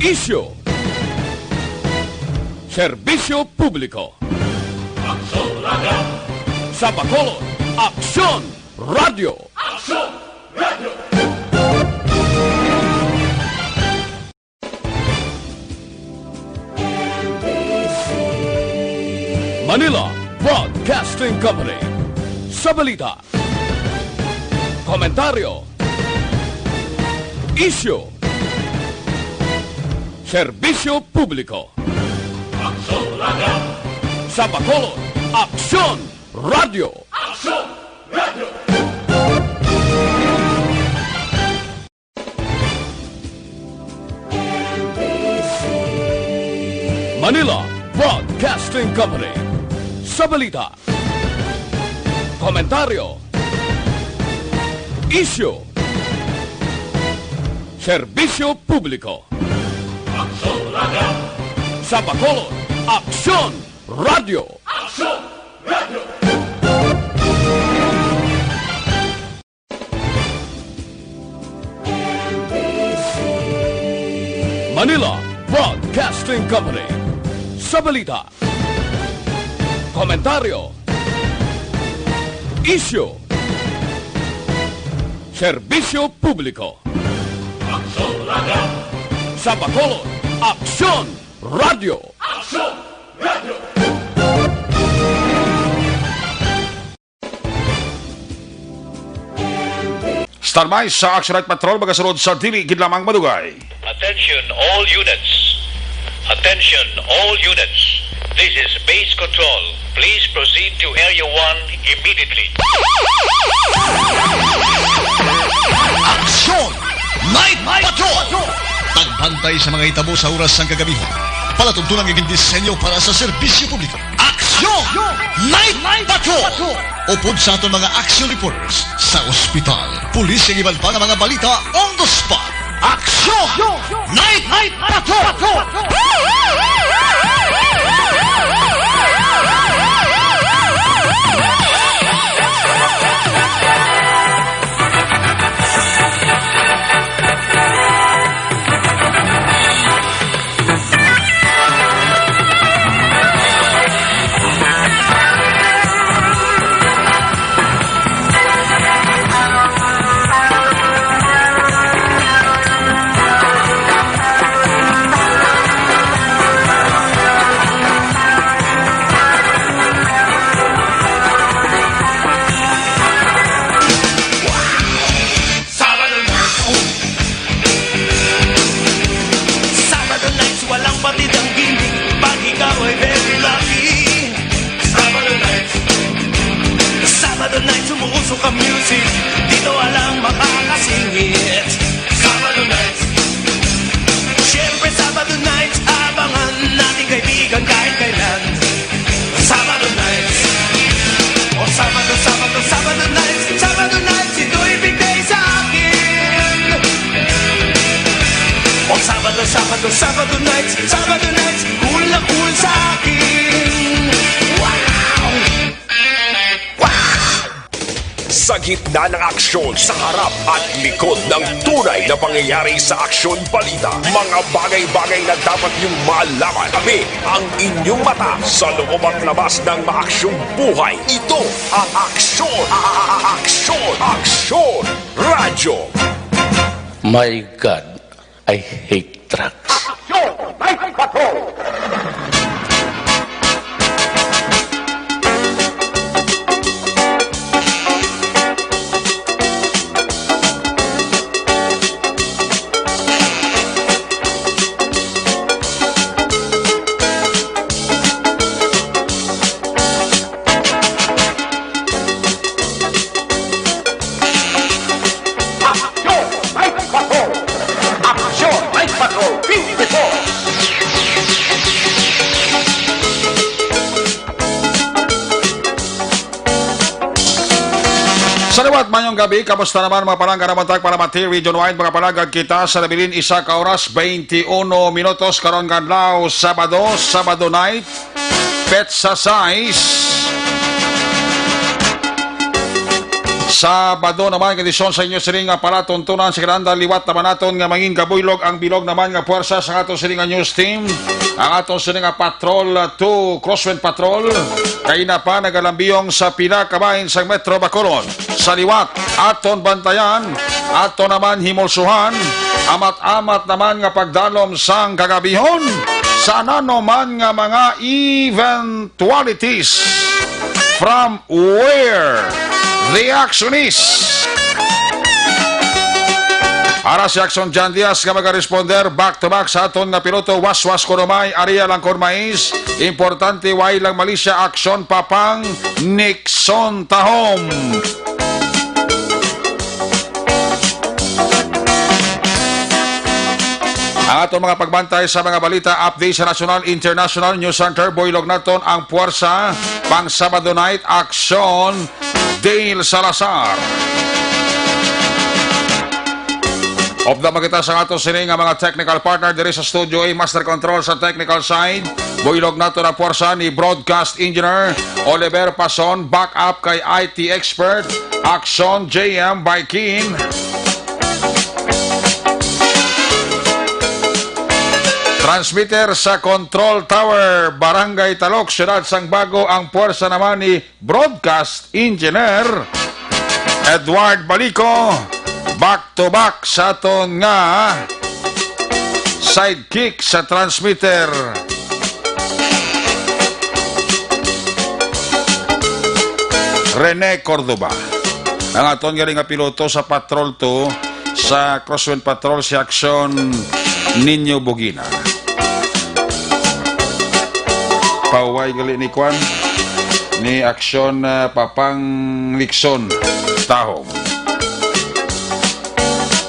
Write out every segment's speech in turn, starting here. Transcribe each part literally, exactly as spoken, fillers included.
Isyu. Serbisyo publiko. Aksyon Radio. Sa Bacolod, Aksyon Radio. Aksyon Radio. Manila Broadcasting Company. Sa balita, komentaryo, isyu, serbisyo publiko. Aksyon Radio. Sa Bacolod, Aksyon Radio. Aksyon Radio. Manila Broadcasting Company. Sa balita, komentaryo, isyu, serbisyo publiko. Aksyon Radio. Sa Bacolod, Aksyon Radio. Aksyon Radio. Manila Broadcasting Company. Sa balita, komentaryo, isyu, serbisyo publiko. Aksyon Radio. Sa Bacolod, Aksyon Radio. Aksyon Radio. Standby sa Action Night Patrol, magasunod sa dili gid lamang madugay. Attention all units. Attention all units. This is base control. Please proceed to Area one immediately. Action Night Patrol! Pagbantay sa mga hitabo sa oras sang kagamihan. Palatuntunan nga gindisenyo para sa serbisyo publiko. Aksyon! Night Patrol! Upod sa aton mga action reporters sa ospital, pulis, kag iban pa nga mga balita on the spot. Aksyon! Night Patrol! Sabado na. Sabado nights, walang batid ang gimmick. Pag ikaw ay very lucky. Sabado nights. Sabado nights, umuusok ang music. Dito walang makakasingit. Sabado nights. Siyempre, Sabado nights, abangan natin kaibigan kahit kailan. Sabado nights. O Sabado, Sabado, Sabado nights. Sabado nights, ito'y bigay sa akin. O Sabado, Sabado, Sabado nights. Sabado nights, cool na cool sa akin. Wow! Wow! Sa gitna ng aksyon, sa harap at likod ng tunay na pangyayari sa aksyon balita, mga bagay-bagay na dapat niyong malaman. Tabi ang inyong mata sa loob at labas ng maaksyong buhay. Ito ang Aksyon, a-, a-, a-, Aksyon, Aksyon Radyo. My God, I hate trucks. Aksyon! Night Patrol! Aksyon! Night Patrol! Aksyon! Night Patrol! Fifty-four! Sa liwat, mayong gabi, kamusta naman, mga palangga naman tag para Mati Region Wide, mga palangga kita sa nabilin isa ka oras, twenty-one minutos, karon nga adlaw, Sabado, Sabado night, petsa sais. Sabado naman, nga edisyon sa inyo sining nga palatuntunan sa Granda. Liwat naman naton nga mangin kabuylog ang bilog naman nga puwersa sa aton sining nga news team, ang aton sining nga Patrol two Crosswind Patrol. Kay na pa nagalambiyong sa pila ka bahin sa Metro Bacolod. Sa liwat, aton bantayan, aton naman himulsuhan, amat-amat naman nga pagdalom sang kagabihon sa nanuman nga mga eventualities. From where the action is. Ara si Action John Diaz nga magaresponder back to back sa aton nga piloto, waswas kuno may, aria lang kon mais, importante way lang malisya, aksyon papang Nixon tahom. Ang aton mga pagbantay sa mga balita, update sa national, international news center, buylog naton ang puwersa pang Sabado night, aksyon Dale Salazar. Update man kita sa ato sini nga mga technical partner diri sa Studio A, Master Control sa technical side. Buylog nato na puwersa ni Broadcast Engineer Oliver Pason, backup kay I T expert Action J M Baikin. Transmitter sa Control Tower, Barangay Talok, Siyudad sang Bago, ang puwersa naman ni Broadcast Engineer Edward Balico, back to back sa aton nga sidekick sa transmitter, Rene Cordova. Ang aton gali nga piloto sa Patrol two, sa Crosswind Patrol, si Aksyon Ninyo Bugina. Pahuway gali ni kwan, ni Aksyon, ah, Papang Nixon Tahong.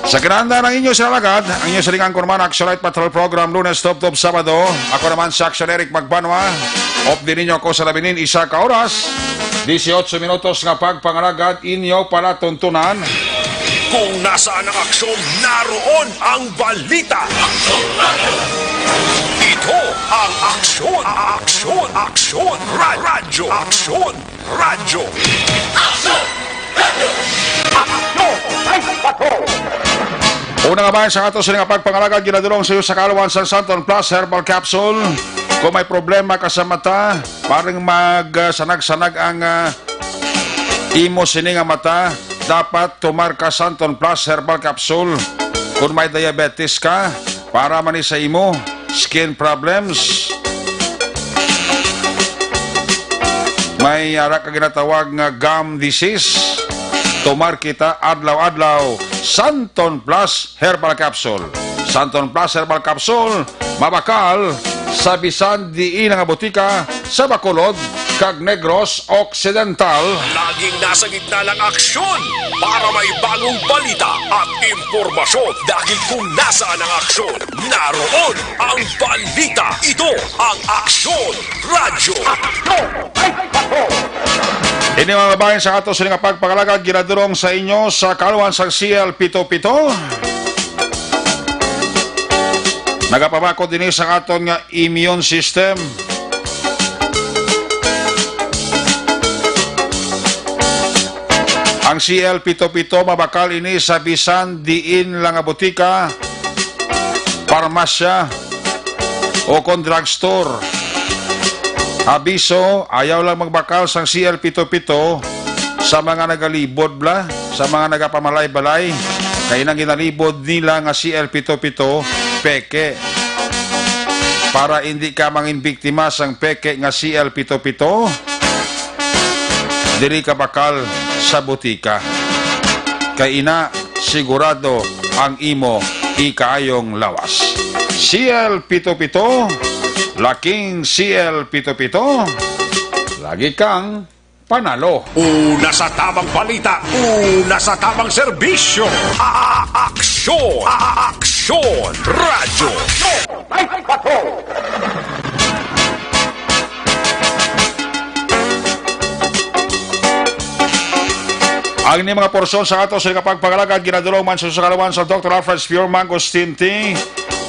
Sa kinahanglan ang inyo sinalagad, ang inyo siling anchorman, Action Night Patrol Program, Lunes tubtob Sabado. Ako naman si Action Eric Magbanwa, update ninyo ako sa labing isa ka oras, dieciocho minutos nga pagpangalagad inyo palatuntunan. Kung nasaan ang aksyon, naroon ang balita. Ito ang Aksyon, Aksyon, Aksyon, Ra-, Radyo, Aksyon, Radyo. Una nga bahin sa ato sini nga pagpangalagad, ginadulong sa iyo sa kaalwan sang Santon Plus Herbal Capsule. Kung may problema ka sa mata, parang mag, ah, sanag-sanag ang, ah, imo sini nga mata, dapat tumar ka Santon Plus Herbal Capsule. Kung may diabetes ka, para man ni sa imo skin problems, may ara ka ginatawag nga gum disease, tumar kita adlaw-adlaw Santon Plus Herbal Capsule. Santon Plus Herbal Capsule, mabakal sa bisan diin nga botika sa Bacolod kag Negros Occidental. Laging nasa gitna ng aksyon para may bagong balita at impormasyon. Dahil kung nasaan ang aksyon, naroon ang balita. Ito ang Aksyon Radyo. Ini, mga kabayan, sa ato sini nga pagpangalagad, ginadulong sa inyo sa kaalwan sang C L pito pito. Nagapabakod ini sa aton nga immune system. Ang C L pito pito, mabakal ini sa bisan diin lang nga botika, parmasya, o kon drugstore. Abiso, ayaw lang magbakal sang C L pito pito sa mga nagalibod bala, sa mga nagapamalay-balay, kay nang ginalibod nila nga C L pito pito, peke. Para indi ka mangin biktima sang peke nga C L pito pito, diri ka bakal sa botika. Kay ina, sigurado ang imo ikaayong lawas. C L pito pito, laking C L pito pito, lagi kang panalo. Una sa tamang balita, una sa tamang serbisyo. A-, a-, aksyon, a-, a-, aksyon, radyo. Ay, patrol! Ang ni mga porsyon sa ato sa pagpangalagad, ginadulong man sa kaalwan sa Doktor Alfred's Pure Mangosteen Tea.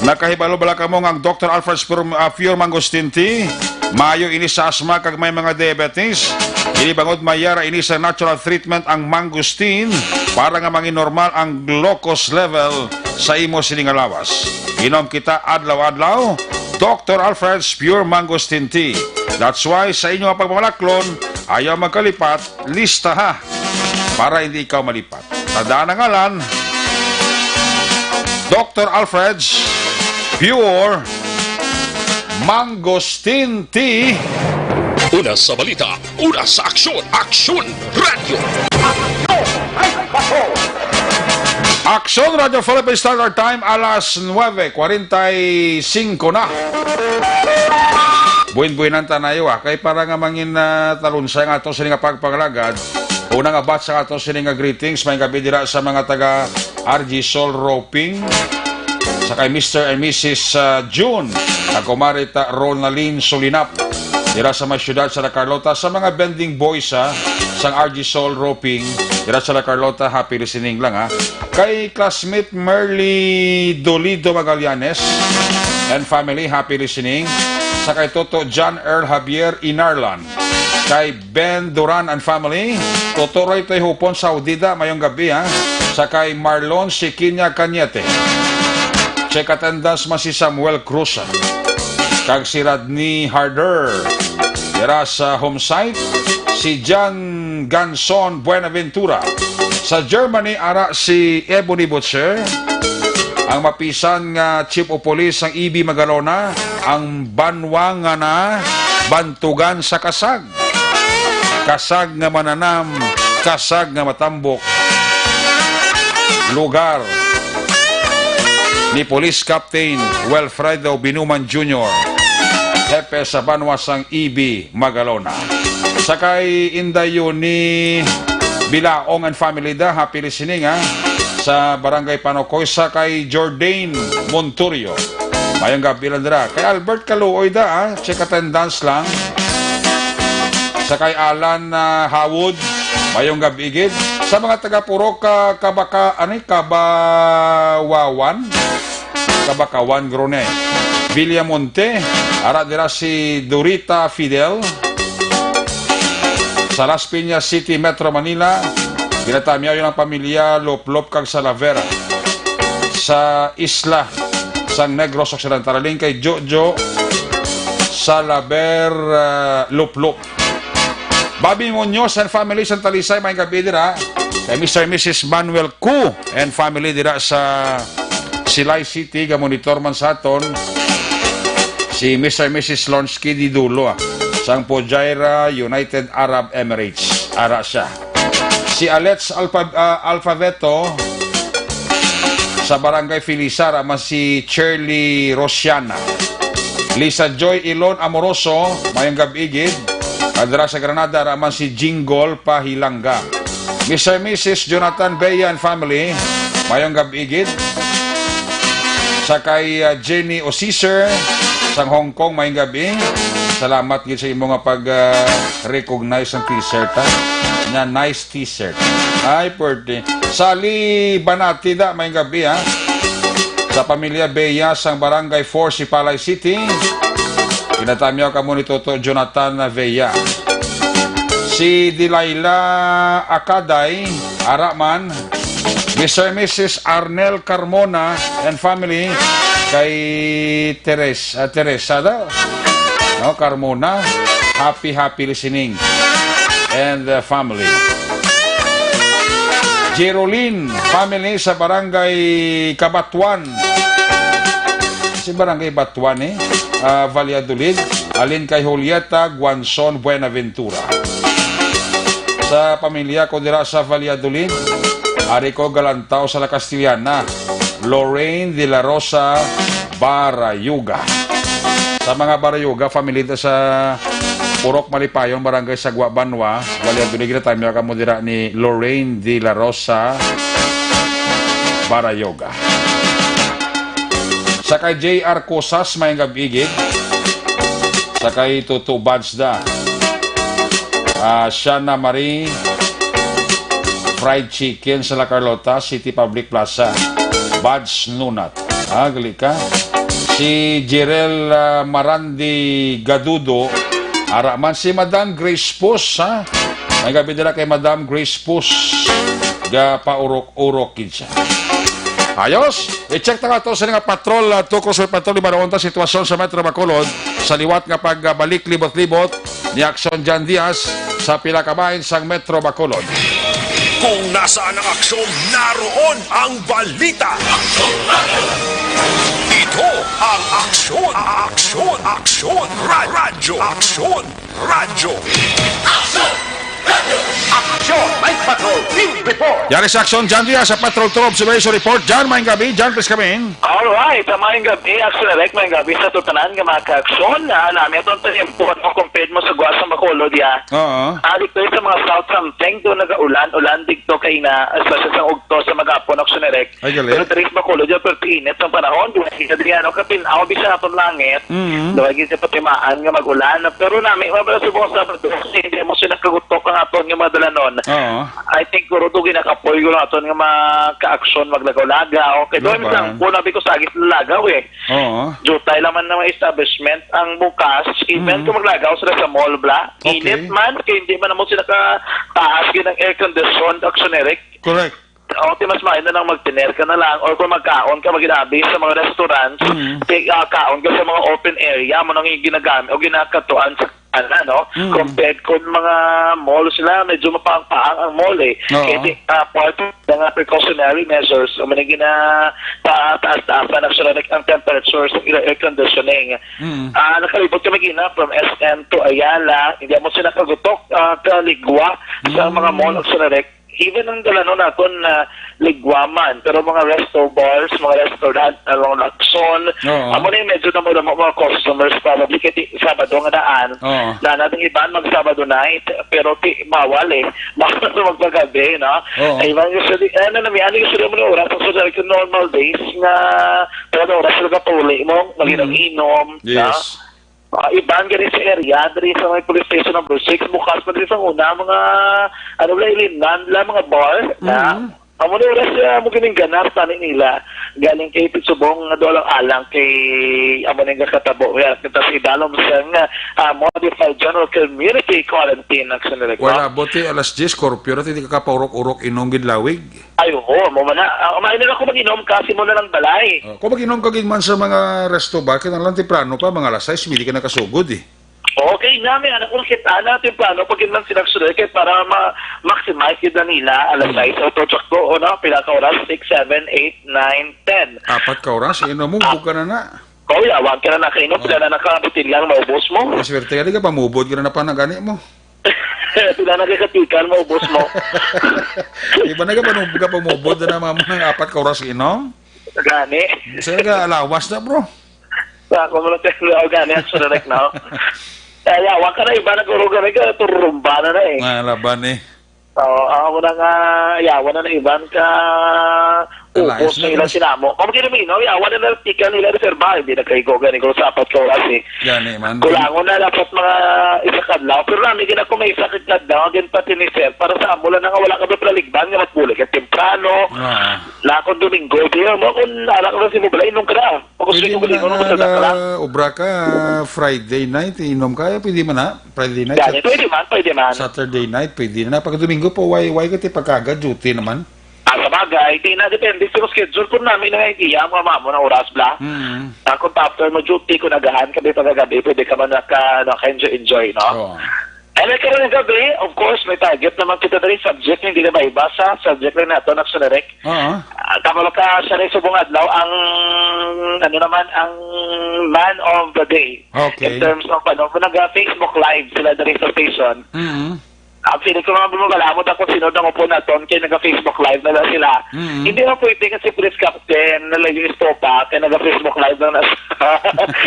Nakahibalo bala kamo nga ang Doktor Alfred's Pure, ah, Pure Mangosteen Tea maayo ini sa asma kag may mga diabetes? Ini bangod may yara ini sa natural treatment ang mangosteen para nga manginormal ang glucose level sa imo sini nga lawas. Inom kita adlaw-adlaw, Doctor Alfred's Pure Mangosteen Tea. That's why sa inyo nga pagpamalaklon, ayaw magkalipat, lista ha, para hindi ikaw malipat. Tandaan ang ngalan, Doctor Alfred's Pure Mangosteen Tea. Una sa balita, una sa aksyon, Aksyon Radio. Aksyon Radio Philippine Standard Time, alas nuebe kwarenta y cinco na. Buin-buinan ta na, ah. Kay para nga mangin, ah, talunsay nga ato sini nga pagpangalagad, una nga batch sa ato sini nga greetings, may gabi dira sa mga taga R G Sol Roping, sa kay Mister and Missus, ah, June, kag kumari ta Ronaldine Sulinap, dira sa may siyudad sa La Carlota, sa mga vending boys, ah, sang R G Sol Roping, dira sa La Carlota, happy listening lang, ha. Kay classmate Merly Dolido Magallanes and family, happy listening. Sa kay Toto John Earl Javier Inarlan, kay Ben Duran and family, Toto Roy Toy Hupon Saudi da, mayong gabi, ha. Sa kay Marlon Sikinya Cañete. Check attendance man si Samuel Cruz, ha. Kag si Radney Harder. Dira sa home site, si John Ganson Buenaventura. Sa Germany, ara si Ebony Butcher. Ang mapisan nga Chief of Police sang E B Magalona, ang banwa nga na bantugan sa kasag. Kasag nga mananam, kasag nga matambok. Lugar ni Police Captain Wilfredo Binuman Junior, hepe sa banwa sang E B Magalona. Sa kay Inday Yuni Bilaong and family da, happy listening, ha. Sa Barangay Panocoy, sa kay Jordan Montorio. Mayong gabi lang dira. Kay Albert Kaluoy da, ha. Check attendance lang. Sa kay Alan, ah, Hawod, mayong gabi gid. Sa mga taga Purok, ah, Kabaka-, ano, Kabawawan? Kabakawan, Grone. Villamonte, ara dira si Dorita Fidel. Sa Las Piñas City, Metro Manila, ginatamyaw ang pamilya Loplop kag Salavera. Sa isla sang Negros Occidental, halin kay Jojo Salaver, ah, Loplop. Bobby Muñoz and family sa Talisay, may gabi dira. Kay Mister and Missus Manuel Cu and family dira sa Silay City, ga-monitor man sa aton. Si Mister and Missus Lonsky Didulo, ah, sang Fujairah, United Arab Emirates. Ara siya. Si Alex Alpha-, ah, Alfabeto sa Barangay Felisa, ara man si Shirley Rosiana. Lisa Joy Ilon Amoroso, mayong gabi gid. Adra sa Granada, ara man si Jingle Pahilanga. Mister and Missus Jonathan Bea and family, mayong gabi gid. Sa kay, ah, Jenny Osiser, sang Hong Kong, mayong gabi. Salamat gid sa imo nga pag, ah, recognize ang t-shirt, ha? Nya, nice t-shirt. Ay, pwerte. Sally Banati da, mayong gabi, ha? Sa pamilya Bea sang Barangay four, Sipalay City. Ginatamyaw kamo ni Toto Jonathan Vea. Si Delilah Akaday, ara man. Mister and Missus Arnel Carmona and family. Kay Teres-, ah, Teresa daw. No, Carmona. Happy, happy listening. And, uh, family. Jerolyn family sa Barangay Kabatuan. Si Barangay Batuan, eh. Ah, Valladolid. Alin kay Julieta Guanzon Buenaventura. Sa pamilya ko dira sa Valladolid, ari ko galantaw sa La Castellana, Lorraine de la Rosa Barayuga. Sa mga Barayuga, family ta sa Purok Malipayon, Barangay Sagwa, Banwa, Valladolid, ginatamyaw kamo dira ni Lorraine de la Rosa Barayuga. Sa kay J R Cosas, may gab-igid. Sa kay Tuto Bads da. Ah, Shana Marie Fried Chicken sa La Carlota City Public Plaza. Bads Nunat. Ah, gali ka. Si Jirel, ah, Marandi Gadudo. Ara man si Madam Grace Pos, ha? Ang gabi nila kay Madam Grace Pus, ga paurok-urok gid siya. Ayos, i-check ta nga to sa nga patrol, ah, Tuko sa Patrol, ibaroon ta sitwasyon sa Metro Bacolod sa liwat nga pagbalik libot-libot ni Aksyon Jan Diaz sa pila ka bahin sang Metro Bacolod. Kung nasaan ang aksyon, naroon ang balita. Ito ang Aksyon, Aksyon, Aksyon, Ra- Radyo, Aksyon, Radyo. Aksyon, may patrol, team report. Yari sa Aksyon, Jan Diaz sa Patrol Troop, subay sa report. Jan, maayong gabi. Jan, please come in. Alright, ah, maayong gabi, Aksyon Direk, maayong gabi sa tutanan nga mga ka-aksyon. Ah, nami atong tempo at kung compared mo sa Guas sa Bacolod, ya. Oo. Adik to sa mga south something, doon nag-ulan, ulan dito kay na, especially sa ugto sa magapon, Aksyon Direk. Ay, gali. Pero diri sa Bacolod, ya, pero init ang panahon, di ba? Hindi ano, kapin, ako, bisa atong langit. Mm. Daw, hindi sa patimaan nga mag-ulan. Pero nami, mabala subong sa Sabado, kasi hindi mo sila kagutok ang aton nga mga dalanon. Oo. I think, guro, do ginakapoy ko lang aton nga mga ka-aksyon maglagaw-lagaw. Kay doon, Laban. Lang po, nabi ko sa agis lagaw eh. Oo. Jutay lang man ng mga establishment ang bukas, even Mm. kung maglagaw sila sa mall, bla. Okay. Init man, kay hindi man mo sila ka taas yun ang air condition, Aksyon Direk. Correct. O, di mas maayo na lang magtiner ka na lang, or kung magkaon ka, maginabi sa mga restaurants, Mm. kay, ah, kaon ka sa mga open area, mo nang ginagamit o ginakatuan sa ano, no? Mm. Compared kung mga mall sila, medyo mapaang-paang ang mall eh. Oo. Kaya di, ah, part ng mga precautionary measures, o man gina pa taas-taas na nagsulanik ang temperature sa ila air conditioning. Mm. Ah, nakalibot kami gina from S M to Ayala, hindi mo sila kagutok, ah, kaligwa sa Mm. mga mall of Sulanik. Even ang dalanon naton na ligwaman, pero mga resto bars, mga restaurant, along Lacson, Oo. amo na yung medyo na mo mga customers, probably kay Sabado nga daan, Oo. na natin iban mag Sabado night, pero ti, bawal eh. Bawal na magpagabi, no? Oo. Ay, man, usually, ano na, may ano usually mo na oras, ang social normal days nga, pero oras talaga pauli mo, mag-inom-inom, Yes. no? Ah, iban gani sa area, diri sa may police station number six, bukas pa diri sa una, mga, ano wala, ilinan, la, mga bar, na, Mm. amo na oras, ah, mo ganing ganar, tani nila, galing kay Pitsubong, nga doon lang alang kay, amo na yung katabo, kaya kita sa idalom sa nga, ah, modified general community quarantine, ang sinirek, Wala, buti alas diyes, curfew, na hindi ka kapaurok-urok, inom gid lawig. Ay, oo, mo man na, ah, umain na ako mag-inom kasi mo na lang balay. Oh, kung mag-inom ka gid man sa mga resto bar, kinahanglan temprano pa, mga alas sais, hindi ka nakasugod eh. Okay, na, may anak kong kita na, temprano, pag yun lang sila sunod, kaya para ma-maximize yun na nila, alas Hmm. sais, o project ko, o na, pila ka oras, six, seven, eight, nine, ten. Apat ka oras, inom mo, Ah. bug ka na na. Kau, yawan ka na nakainom, Oh. pila na nakabutilyang maubos mo. Maswerte ka, di ka pamubod ka na pa na gani mo. Pila na kay katikan maubos mo. Iba na ka, pamubod ka, pamubod na naman mo ng apat ka oras inom. Gani. Sa'yo ka, alawas na, bro. Sa ako mo lang sa gani, ang sunod, no? Kaya yawan ka na, iba na guro gani ka, tururumba na na eh. Nga, laban eh. Oo, ako na nga, yawan na na iban ka Alayas upos na na ila naman. Sinamo. Kung gini mo, yawan na na tika nila reserva, hindi na kayo gani ko sa apat ka oras eh. Gani man. Kulangon na dapat mga isa ka adlaw. Pero nami gina ko may isa ka adlaw, din pati ni sir. Para sa amo lang nga wala ka doon palaligban, nga mas bulig ka temprano. Ah. Na kung Domingo, di mo, kung anak na si mo, bala, inom ka na. Pag gusto Pwede mo, man inom na ka na. nga, obra ka, Friday night, inom ka, pwede man na, Friday night. Gani, pwede man, pwede man. Saturday night, pwede na. Pag Domingo po, why, why ka ti pagkaga, duty naman? Ah, sa bagay, di na depende sa schedule kung namin ang idea, ang mama mo ng oras, bla. Mm. Ah, kung after mo duty, kung agahan ka, di pagkagabi, pwede ka man naka, naka-enjoy-enjoy, no? Oo. And then, karon gabi, of course, may target naman kita diri, subject, hindi na maiba sa subject lang nato, Naksunarek. Oo. Ah, tama ka, sa rin subong adlaw, ang, ano naman, ang man of the day. Okay. In terms of, ano, kung nag-Facebook Live sila diri sa station, Mm. ang feeling ko nga, malamot ako, sino na mo po naton, kaya nag-Facebook Live na lang sila. Mm. Hindi mo pwede kasi police captain, na lang yung estopa, kaya nag-Facebook Live na lang.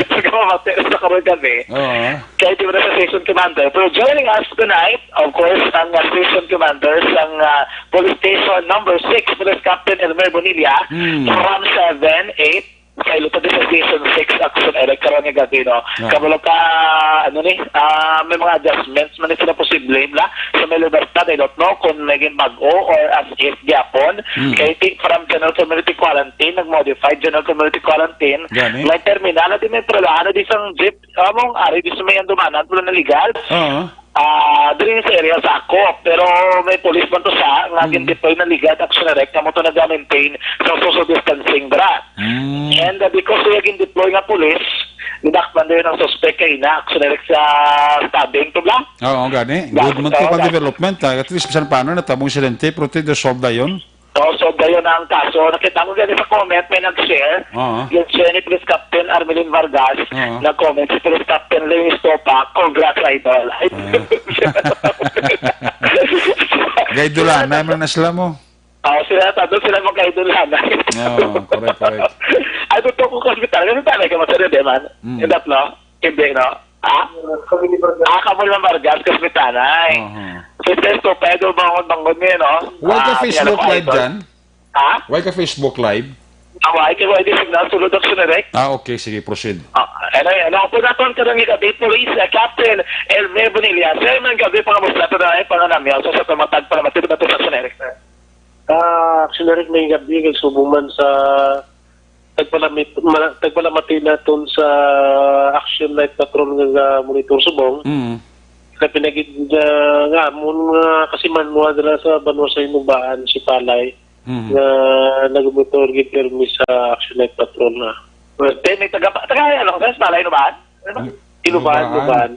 Sa kamamate, sa karoon kami. Oo. Kaya di mo na sa station commander. Pero joining us tonight, of course, ang uh, station commander sang uh, police station number six, Police Captain Elmer Bonilla, Hmm. from seven, eight, sa Ilota sa Station six, Action Eric, karon nga gabi, no? Yeah. Kabalo ka, ano ni, ah, may mga adjustments man sila posible, bla? Sa may Libertad, I don't know kung may bag-o or as if gyapon. Hmm. Kaya ti, from General Community Quarantine, nag-modified General Community Quarantine, Gani? may terminal, at may tralahan na di sang jeep, among ari di sa may andumanan, wala na legal. Oo. Ah, diri sa area sa ako, pero may police man to siya nga Mm. gin-deploy na Liga at Action Direct nga mo to naga-maintain sa social distancing, bra. Mm. And, uh, because siya gin-deploy nga police, gidakpan din ang suspect kay na Action Direct sa stabbing to, bla. Oo, gani. Good man to kang development, ah. At least, bisan paano, natabong silente, pero ti resolve na yun. Oo, so, dayon ang kaso. Nakita ko gani sa comment, may nag-share. Oo. Yung share ni Police Captain Armelin Vargas, Oo. nag-comment si Police Captain Lewis Topa, "Congrats, idol." Ay, Ah. Gaidolan, may man na sila mo. Oo, sila, tato sila magkaidolan. Oo, correct, correct. Ay, totoo ko, hospital. Kasi talaga, masarili man. Mm. Hindi, no? Hindi, no? Ha? Ah, kamo naman, Vargas, Cosmetanay. Aha. Si Festo, Pedro, bangon, bangon niya, no? Why ka Ah, Facebook Live idol. Dyan? Ha? Why ka Facebook Live? Ah, why ka, why di signal? Sulod ang sunod, eh. Ah, okay. Sige, proceed. Ah, ano, ano po naton karong gabi, Police, ah, Captain Elmer Bonilla. Sir, may gabi, pangamusta to na, eh, panganamyaw sa, sa tumatag para matulog nato sa Action Direct, sir. Ah, Action Direct, may gabi, kay subong man sa tagpalamit-, ma-, tagpalamati naton sa Action Night Patrol nga, nga monitor subong. Mm. Sa pinagid nga, nga, amon nga kasimanwa dira sa banwa sa Hinubaan, Sipalay, Mm. nga nagmonitor gid pirmi sa Action Night Patrol na. Well, then, may taga, taga, ano, sa Sipalay, Hinubaan? Ano ba? Mm. Hinubaan, Hinubaan. Hinubaan.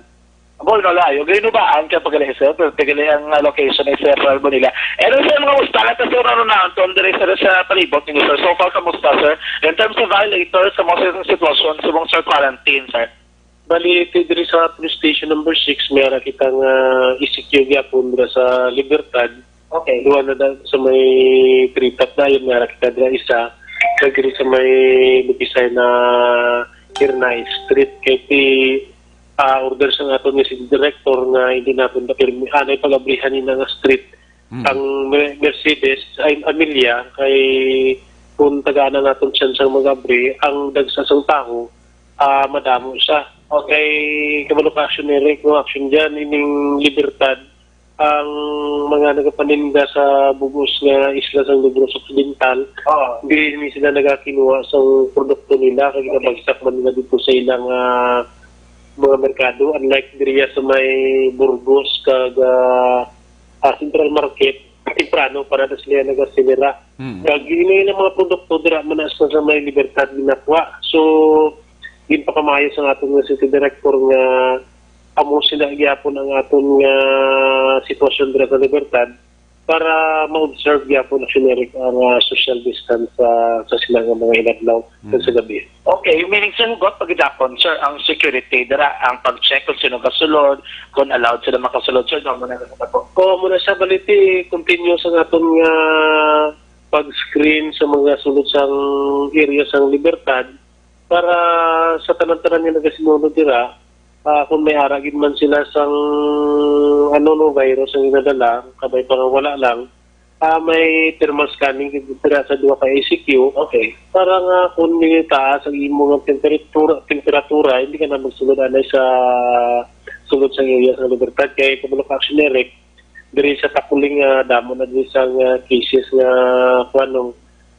Abo, no, layo. Gay Hinubaan ka pag-alis, sir, pero pag-alis ang, uh, location ay Sir Bonilla. And also, mga musta, at sa ano na, Anton, diri, sir, sa palibot ninyo, sir. So far, kamusta, sir? In terms of violators, sa mga sitwasyon, subong, sir, quarantine, sir? Bali, ti-, diri sa police station number six, may ara kita nga E C Q gyapon dira sa Libertad. Okay. Duha na da-, sa may treetop dayon, may ara kita dira isa. Kag diri sa may Lupisay na Irnay Street, kay ti, ah, order sa aton nga si director nga hindi naton na pirmi, anay pag-abrihan ni nga street. Mm. Ang Me-, Mercedes ay Amelia, kay kung tagaan na naton siya sang mag-abri, ang dagsa sang tawo, ah, madamo siya. Okay, kabalo ka, Action Eric, no? Action dyan, ining Libertad, ang mga nagapaninda sa bugos nga isla sa Negros Occidental, Oo. Dili ni sila nagakinuha sa produkto nila, kay ginabagsak man nila dito sa ilang, ah, mga merkado. Unlike diriya sa may Burgos, kag, ah, ah, Central Market, temprano para na sila nagasilira. Mm. Kag yun yung mga produkto dira man sa, sa may Libertad ginakuha. So, ginpakamayo sa aton nga city director nga amo sila gyapon ang aton nga sitwasyon dira sa Libertad para ma-observe gyapon, Action Eric, ang, ah, social distance sa, sa sila nga mga inadlaw Mm. sa gabi. Okay, meaning sa hugot pagidakon, sir, ang security dira, ang pag-check kung sino gasulod, kung allowed sila makasulod, sir, daw mo na sa po. Oo, muna sa baliti, continuous ang aton nga pag-screen sa mga sulod sang area sang Libertad para sa tanan-tanan nga nagasinulod dira, ah, kung may ara gid man sila sang, ano, no, virus ang ginadala, kabay pa nga wala lang, ah, may thermal scanning gid dira sa duha ka E C Q. Okay. Para nga kung may taas ang imo nga temperatura, temperatura, hindi ka na magsulod anay sa sulod sa area sa Libertad. Kay kabalo ka, Action Eric, diri sa Takuling, ah, damo na diri sa, ah, cases nga, kuwan, nung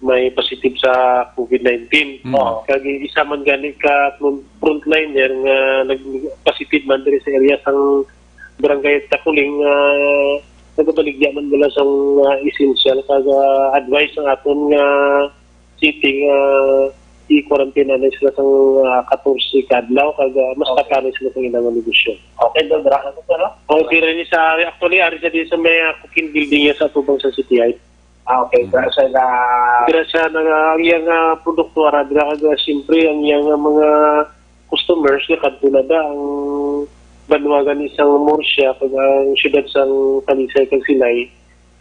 may positive sa COVID nineteen. Mm. Oo. Kag isa man gani ka front-, frontliner nga nag-positive man diri sa area sang barangay Takuling, ah, nagabaligya man nila sang, ah, essential kag, ah, advice ang aton nga city nga i-quarantine na sila sang, ah, katorse ka adlaw kag, ah, mas Okay. takanay sila sa ilang negosyo. Okay, Dodra, ano to, no? Okay, rin sa, actually, ari sa di sa may, ah, cooking building yan sa atubang sa City Heights. Ah, okay. Mm. Dira sa na Dira siya nag-, ang iyang, ah, produkto, ara, dira, kag, ah, siyempre, ang iyang, ah, mga customers, nga kadto na da, ang banwa gani sang Murcia, kag ang siyudad sang Talisay, kag Silay,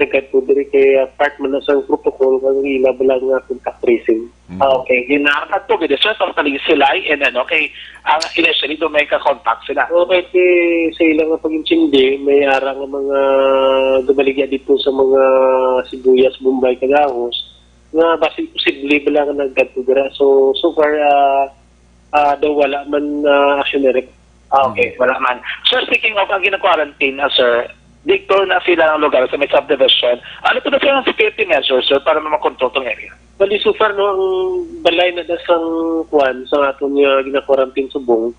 nagkadto diri kay, ah, part man na sang protocol, kag ang ila bala nga contact tracing. Mm. Ah, okay. Ginakadto gid, sir, sang Talisay, Silay, and ano, kay, ang initially, do may ka-contact sila. Okay, ti, sa ila nga pag-intindi, may ara nga mga gabaligya dito sa mga sibuyas, Bombay, kag ahos, nga basi posible bala nga nagkadto dira. So, so far, ah, ah, daw wala man, ah, Action Eric. Ah, okay, Mm. wala man. Sir, speaking of ang gina-quarantine, ah, sir, dito na sila ang lugar sa may subdivision. Ano po na silang security measures, sir, para makontrol tong area? Bali, so far, no, ang balay na da sang kuwan, sa aton nga gina-quarantine subong,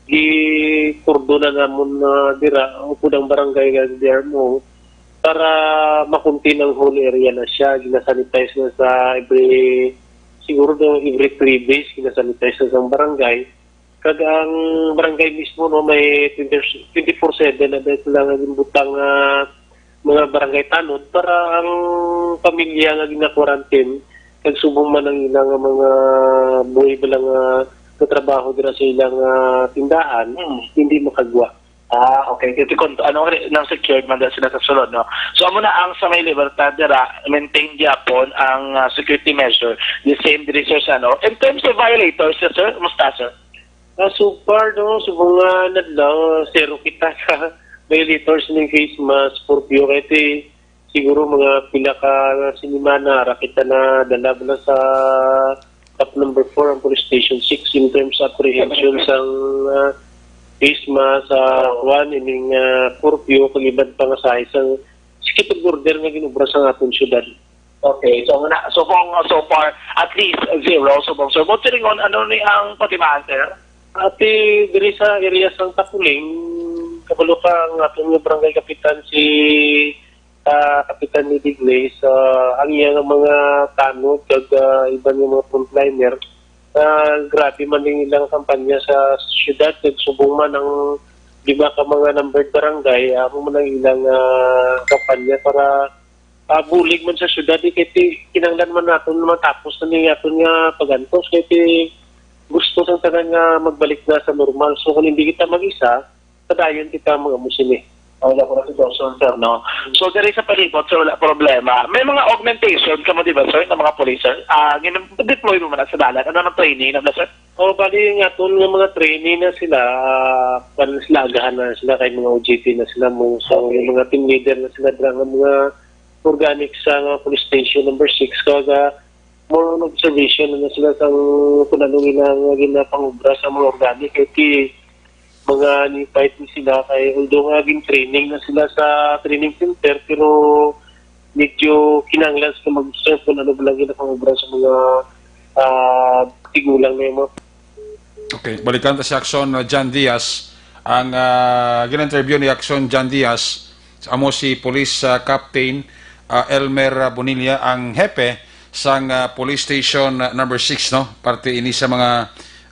Gikordonan namon na dira, upod ang barangay nga D R M O, para makunti ng whole area na siya. Ginasanitize na sa every, siguro daw every three days, ginasanitize na sa barangay. Kag ang barangay mismo, no, may twenty, twenty-four seven na dahil sila nga ginbutang nga mga barangay tanod para ang pamilya nga gina-quarantine, kag subong man ang ilang nga mga buhi ba lang nga katrabaho dira sa ilang ah, tindahan, Hmm. hindi makagwa. Ah, okay. Kasi kung ano rin, nang secured man dahil sila sa sulod, no? So, amo na ang sa may Libertad dira, maintain gyapon ang ah, security measure. The same diri, sir, sa ano. In terms of violators, sir, sir, kumusta, sir? Ah, so far, no, subong nga nadlaw, zero kita sa violators ning face mask, curfew, kay ti, siguro mga pila ka sinimana, ra kita na dala bala sa top number four ang police station six in terms of apprehension sang ah, face mask, sa one, ining ah, curfew, kag iban pa nga size sang security order nga ginobra sa aton syudad. Okay, so na, so kung so far at least zero, so kung sir, mo tiringon, ano ni ang patimaan, sir? Ati, diri sa area sang Takuling, kabalo ka ang aton nga barangay kapitan si ah, Kapitan ni Dignes, ah, ang iya nga mga tanod kag ah, iban nga mga frontliner, ah, grabe man din ilang kampanya sa syudad kag subong man ang lima ka mga numbered barangay, amo man ang ilang ah, kampanya para ah, bulig man sa syudad, eh, kay ti-, kinahanglan man naton matapos na ni aton nga pag-antos, kay ti-, gusto sang tanan nga magbalik na sa normal. So, kung hindi kita mag-isa, padayon kita mga musini. Wala ko na sitwasyon, sir, no? So, diri sa palibot, sir, wala problema. May mga augmentation ka mo, di ba, sir, ng mga police, sir? Ah, gin-, deploy mo man sa dalan. Ano nang training na, sir? O, bali nga, aton nga mga training na sila, ah, kwan sila, agahan na sila, kay mga O G T na sila mo. So, Okay. yung mga team leader na sila, dira nga mga organic sa nga police station number six, kag, ah, more on observation na sila sa kung ano nga nga ginapangubra sa mga organic. Kay ti, mga ni fight ni sila, kay although nga gin-training na sila sa training center, pero medyo kinahanglan sila mag-observe kung ano ba lang ginapangubra sa mga, ah, tigulang na yung mga Okay, balikan ta si Action uh, John Diaz. Ang ah, gin-interview ni Action John Diaz, amo si Police ah, Captain ah, Elmer ah, Bonilla, ang hepe sang ah, Police Station ah, number six, no? Parte ini sa mga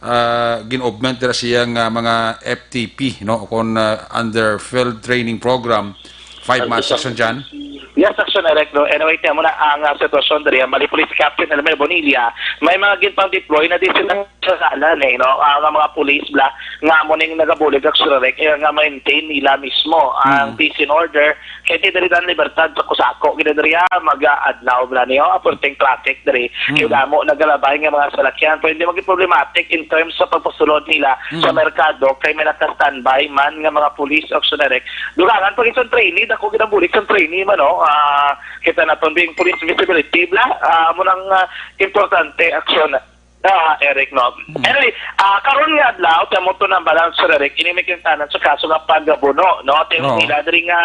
ah, gin-augment dira siyang ah, mga F T P, no? Kon ah, under Field Training Program, five months, Action John. Yes, Action Direct, no? Anyway, tiyan mo na ang ah, sitwasyon diri. Ang mali Police Captain Elmer Bonilla, may mga ginpang-deploy na din sila sa dalan, eh, no? Ang mga police bla nga mo ning nagabulig, Action Direct, eh, nga maintain nila mismo ang Mm. peace and order. Kaya ti diri dan libertad sa Cosaco, gina diri, ah, mag-adlaw bla niyo, aporting traffic diri. Mm. Kaya damo nagalabay nga mga salakyan. Pero hindi maging problematic in terms sa pagpasulod nila sa Mm. merkado, kay may naka-standby man nga mga police, Action Direct. Dugangan pag isang trainee, dako ginabulig sa trainee man, no? Ah, kita naton being police visibility, bla. Ah, mo nang ah, importante, Action, ah, Eric, no? Mm. Anyway, ah, karon nga adlaw, kamo to nang balance, Sir Eric, ini may kintanan sa kaso nga pagkabuno, no? Ti Oo. nila diri nga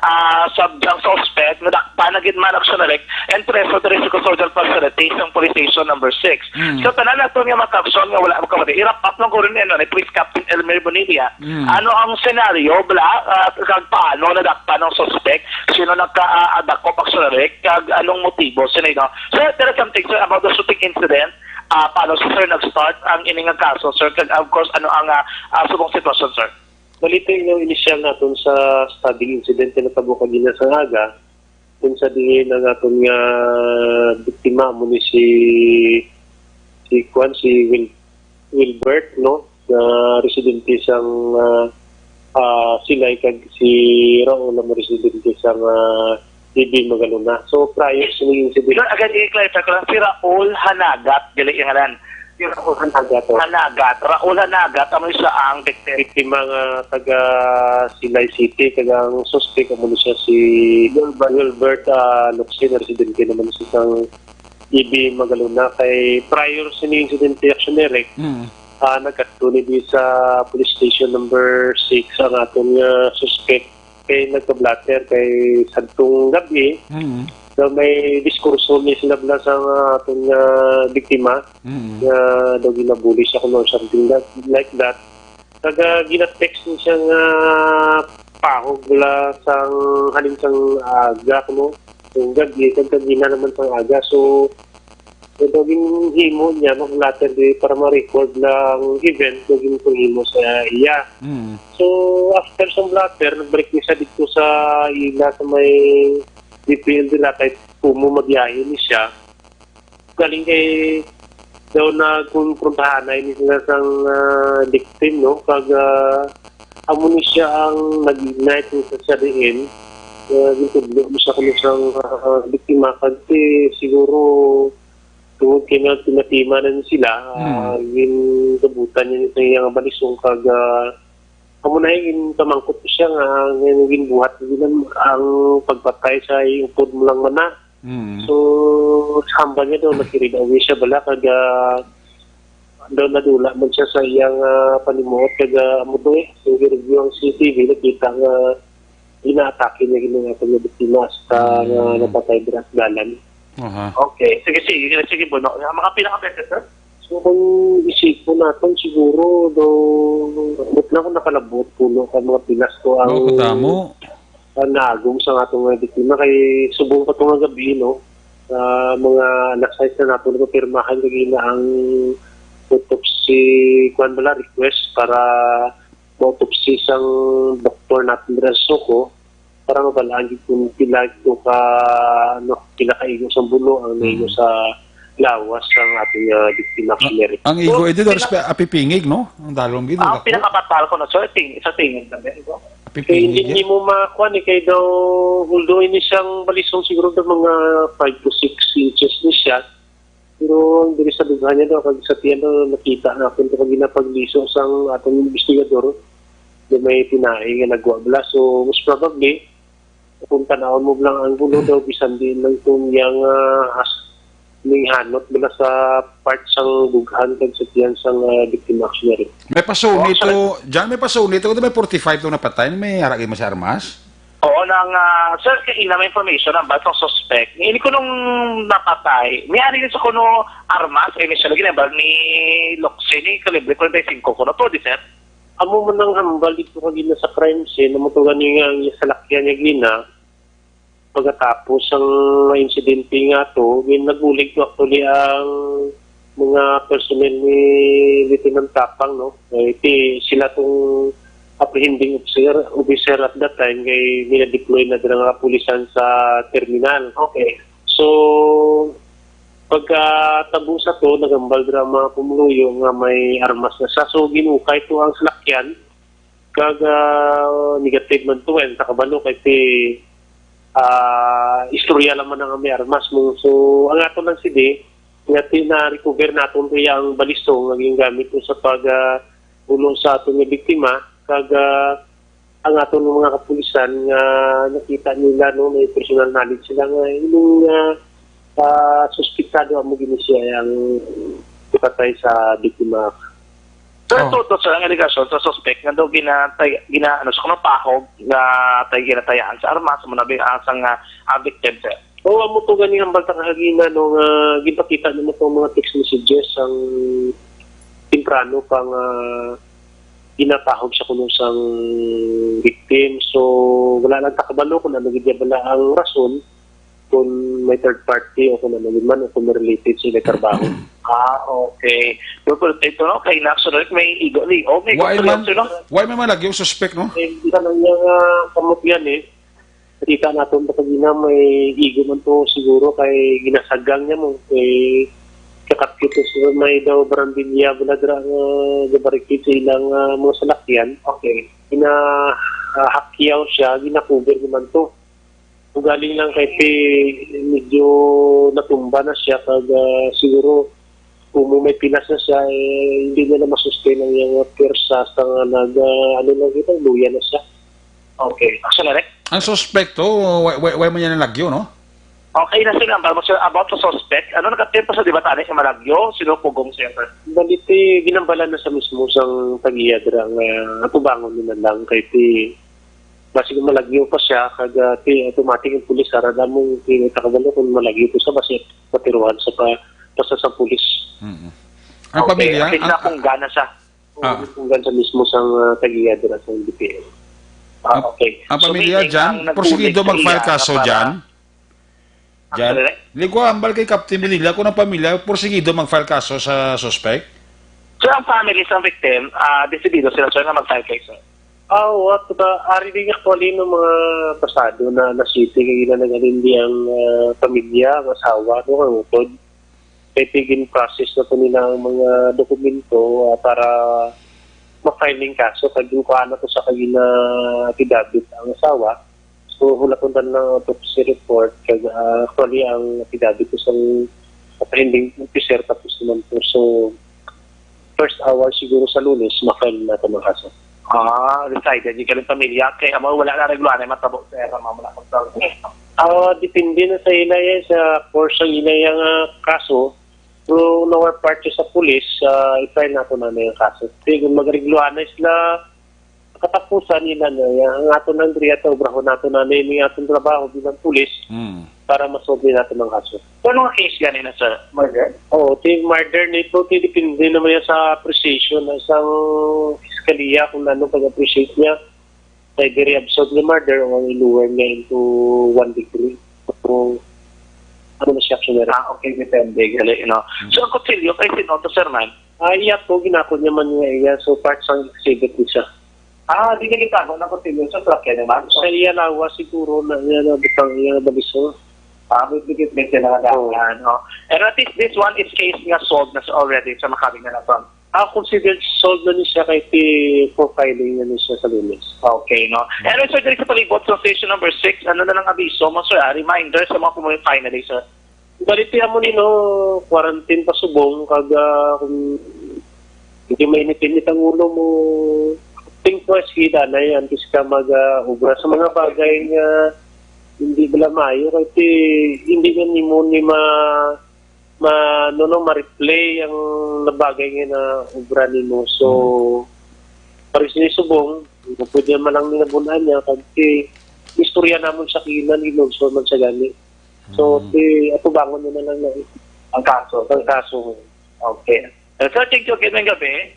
ah, sa, ang suspect, nadakpan na gid man, Action Direct, and preso diri sa custodial facility sa police station number six. Mm. So, tanan nato nga mga action nga wala magkamali. I-wrap up lang ko rin, ano, ni Police Captain Elmer Bonilla. Mm. Ano ang senaryo, bla, ah, kag paano nadakpan ang suspect? Sino nagka-, ah, adakop, Action Direct? Kag anong motibo? Sino, no? So, there is something, sir, about the shooting incident. Ah, paano, sir, nag-start ang ini nga kaso, sir? Kag, of course, ano ang ah, ah, subong sitwasyon, sir? Balita yung initial naton sa stabbing incident nga natabo kagina sa aga, kung sa diin ang aton nga biktima mo ni si, si Kwan, si Wil-, Wilbert, no? Na residente sang ah, ah, Silay, kag si Raul na residente sang ah, T V Magalona. So, prior sa mga incident. Sir, again, i-clarify ko lang, si Raul Hanagat, dili yung ngalan. Si Raul Hanagat, oh. Hanagat. Raul Hanagat, amo siya ang victim. Biktima nga taga Silay City, taga ang suspect, amo ni siya si Gilbert, Gilbert ah, Locsin, residente naman sa isang E B Magalona. Kay prior sa ni incident, Action Direct, Mm. ah, nagkadto ni di sa police station number six ang aton nga suspect kay nagka-blotter kay sadtong gabi, Mm. daw may diskurso ni sila bala sa nga aton nga biktima, Mm. nga daw ginabuli siya kuno or something that, like that. Kag, ah, gina-text ni siya nga pahog la sang halin sang aga, no? Sang gabi, kag kagina naman sang aga. So, ito ginhimo niya, mag-blotter di para ma-record lang event na ginhimo sa iya. Mm. So, after sang blotter, nagbalik ni siya dito sa ila sa may D P L dira kay kumo mabiyahe ni siya. Galing kay daw nagkumprontahanay ni sila sang, ah, victim, no? Kag, ah, amo ni siya ang nag-ignite ni sa siya diin. Ah, gintudlo ni siya kuno sang, ah, biktima kag ti siguro tungod kay nagtimatima na ni sila, ah, Mm. gingabutan niya ni sa iyang balisong kag, ah, amo na yung kamangkot ko siya nga ang ginbuhat din ang, ang pagpatay sa upod mo lang man na. Mm. So, hambal niya daw, nag-carried away siya bala, kag, ah, daw nadula man siya sa iyang, ah, panimuot, kag, ah, amo to eh, yung review ang C C T V, nakita nga inaatake niya gini nga kanya biktima sa nga Mm. napatay dira sa dalan. Aha. Okay. Sige, sige, sige, sige, Bono. Ang mga pinaka-beses, sir? So, kung isipon naton, siguro, do, abot na ako nakalabot, puno ka mga pilas ko ang Oo, kadamo. ang naagom sa atong mga biktima. Kay subong pa itong gabi, no? Sa mga alas sais na nato, napirmahan lagi na ang autopsy, kuwan bala, request para ma-autopsy sang doktor natin dira sa Soco para mabalaan gyud kung pila ito ka, ano, pila ka igo sang bulo ang naigo Mm. sa lawas sang ating, ah, biktima, Ah, Mary. Ang igo, So, ito, pina- respe-, apipingig, no? Ang dalom gid, Ang ako. pinakabatal ko na, sir, ting-, sa tingin na, Mary, no? Kay hindi Apipingig, eh. nimo makuha ni kay daw, although ini siyang balisong siguro daw mga five to six inches ni siya, pero ang diri sa dughan niya daw, kag sa tiyan daw, nakita na kung ito kag ginapagliso sang atong investigador, na may tinae nga nagwa bala. So, most probably, kung tanawon mo lang ang gulo daw, bisan din lang itong yang, ah, as, ning hanot bala sa part sang dughan kag sa tiyan sang, ah, biktima, actually. May pasuni Oh, to, sorry. John, may pasuni to, may forty-five to napatay, may haragi mo sa armas? Oo, nang, ah, sir, kay ina may information ang bad sa suspect. Ini ko nung napatay, may ari sa kuno armas, eh, may siya lagi na bal ni Loxi, ni kalibre forty-five kuno to, di, sir? Amo man ang hambal dito kag ina sa crime scene, amo to gani nga ang salakyan niya gina, pagkatapos ang insidente nga to, gin-, nagbulig to actually ang mga personnel ni Lieutenant Tapang, no? Eh, ti, sila tong apprehending officer, officer at that time, kay nila-deploy na dira nga kapulisan sa terminal. Okay. So, pagkatabo sa to, nagambal dira ang mga pumuluyo nga may armas na siya. So, ginukay to ang salakyan, kag, ah, negative man to, eh, sa kabalo, kay ti, ah, istorya lang man ang may armas mo. So, ang ato lang sidi, nga ti na-recover naton to ang balisong nga gingamit ko sa pag, ah, bulo sa aton nga biktima, kag, ah, ang aton mga kapulisan nga nakita nila, no, may personal knowledge sila nga ining, ah, ah, suspitsado amo gini siya ang patay sa biktima. So, Oh. ito, to, sir, ang alegasyon sa suspect nga daw ginatay-, gina-, ano, sa kuno pahog nga tay ginatayaan sa armas, mo na bi-, ah, sa nga, ah, victim, sir. Oo, amo to gani ang balta kahagina, no, nga ginpakita nimo tong mga text messages ang temprano pa nga ginapahog sa kuno sang victim. So, wala lang ta kabalo kung ano gid bala ang rason, kung may third party o kung ano gid man, o kung may related sa ila trabaho. Ah, okay. Well, well, ito, no, kay Naxo, no, may igo, ni, oh, may Why igo man, pala, no? Why man malagyo suspect, no? Eh, hindi ka lang niya nga kamot yan, eh. Nakita naton pa kagina, may igo man to siguro kay ginasagang niya mo. Kay kakapit to sa may daw barandilya, wala dira nga gabarikid sa ilang, ah, mga salakyan. Okay. Gina, ah, hakyaw siya, ginakuber naman to. Ugaling lang kay ti medyo natumba na siya kag, ah, siguro kung mo may pilas na siya, eh, hindi niya na masustain ang iyang pwersa sa nga nag, ah, ano lang kita, luya na siya. Okay. Action, Eric? Ang suspect to, why, why, why man niya nalagyo, no? Okay, na sila, about, about sa suspect, ano nagkapit pa sa debate ani sa Malagyo? Sino pugong siya, sir? Baliti, ginambalan na sa mismo sang tagiya dira nga atubangon nila lang kay ti basig malagyo pa siya, kag, ah, ti automatic ang pulis, ara damong ti takabalo kung malagyo to sa basig matiruhan sa pa, basta sa pulis. Mm-mm. Ang Okay, pamilya, at least ang, nakungga na siya. Ah. Tunggal sa mismo sang, ah, tag-iya dira sa D P L. Ah, Ang, okay. ang So, pamilya meaning, dyan, ang porsigido nagbulig sa mag-file iya kaso para dyan? Dyan? Actually, Ligwa, hambal kay Captain Bonilla, kung ang pamilya, porsigido mag-file kaso sa suspect? So, ang family sa victim, ah, desidido sila, sir, na mag-file case, sir? Ah, what ba? Ari din actually ng mga pasado na, na city, kaya na naghalindi ang, ah, pamilya, ang asawa, no, ang utod. Kaya tigin process na po nila ang mga dokumento, ah, para ma-filing kaso. Kag yung kuhaan na po sa kagina affidavit ang asawa. So, wala po na lang autopsy report. Kag, ah, actually, ang affidavit ko sa pending officer tapos naman po. So, first hour siguro sa Lunes, ma-file na ito ng kaso. Ah, decided. Yung ganun pamilya. Kaya mo, wala na regluhan ay matabo, sir. Ang mga wala kong tawag. Ah, depende na sa ila yan, sa course ang ila yung, ah, kaso. Pero on our part sa police, ah, i-file na po namin ang kaso. Sige, kung magregluhan na sila, katapusan nila na yan. Ang ato lang diri ato, obrahon nato na may, may atong trabaho bilang pulis Mm. para masolve natin ang kaso. So, anong case gani na, sir? Murder? Oo, ti murder nito, ti depende naman yan sa appreciation na isang piskalya kung ano pag-appreciate niya. Sa diri absolute nga murder o ang i-lower niya into one degree. So, ano na siya, sir? Ah, okay, depende. Gali, you know. Mm. So, ang kutsilyo kay sino to, sir, man? Ah, iya po, ginako niya man niya iya. So, part sang exhibit ni siya. Ah, di niya gitago na kung sino sa truck yan, ma'am? Sa iya lawas siguro na niya na butang iya na baliso. Ah, may dikit-dikit na Oo. nagdaan, no? And at least this one is case nga solved na siya already sa makabig na naton. Ah, considered solved na ni siya kay ti for filing na ni siya sa Lunes. Okay, no? Hmm. And also, diri sa palibot sa station number six, ano na lang abiso mo, sir? Ah, reminder sa mga kumuha finally, sir. Baliti amo ni, no, quarantine pa subong, kag, ah, kung hindi mainit-init ang ulo mo, think twice kita na yan, kasi ka mag, ah, obra sa mga bagay nga hindi bala maayo, kasi hindi na nimo ni ma, ma, no, no, ma-replay ang nabagay nga na obra nimo. So, Mm. pares ni subong, pwede man lang ninabunan niya, kasi istorya namon sa kinan, inulso man sa gani. So, Mm. si atubangon mo na lang na Ang kaso. ang kaso. Okay. Uh, sir, thank you again ng gabi.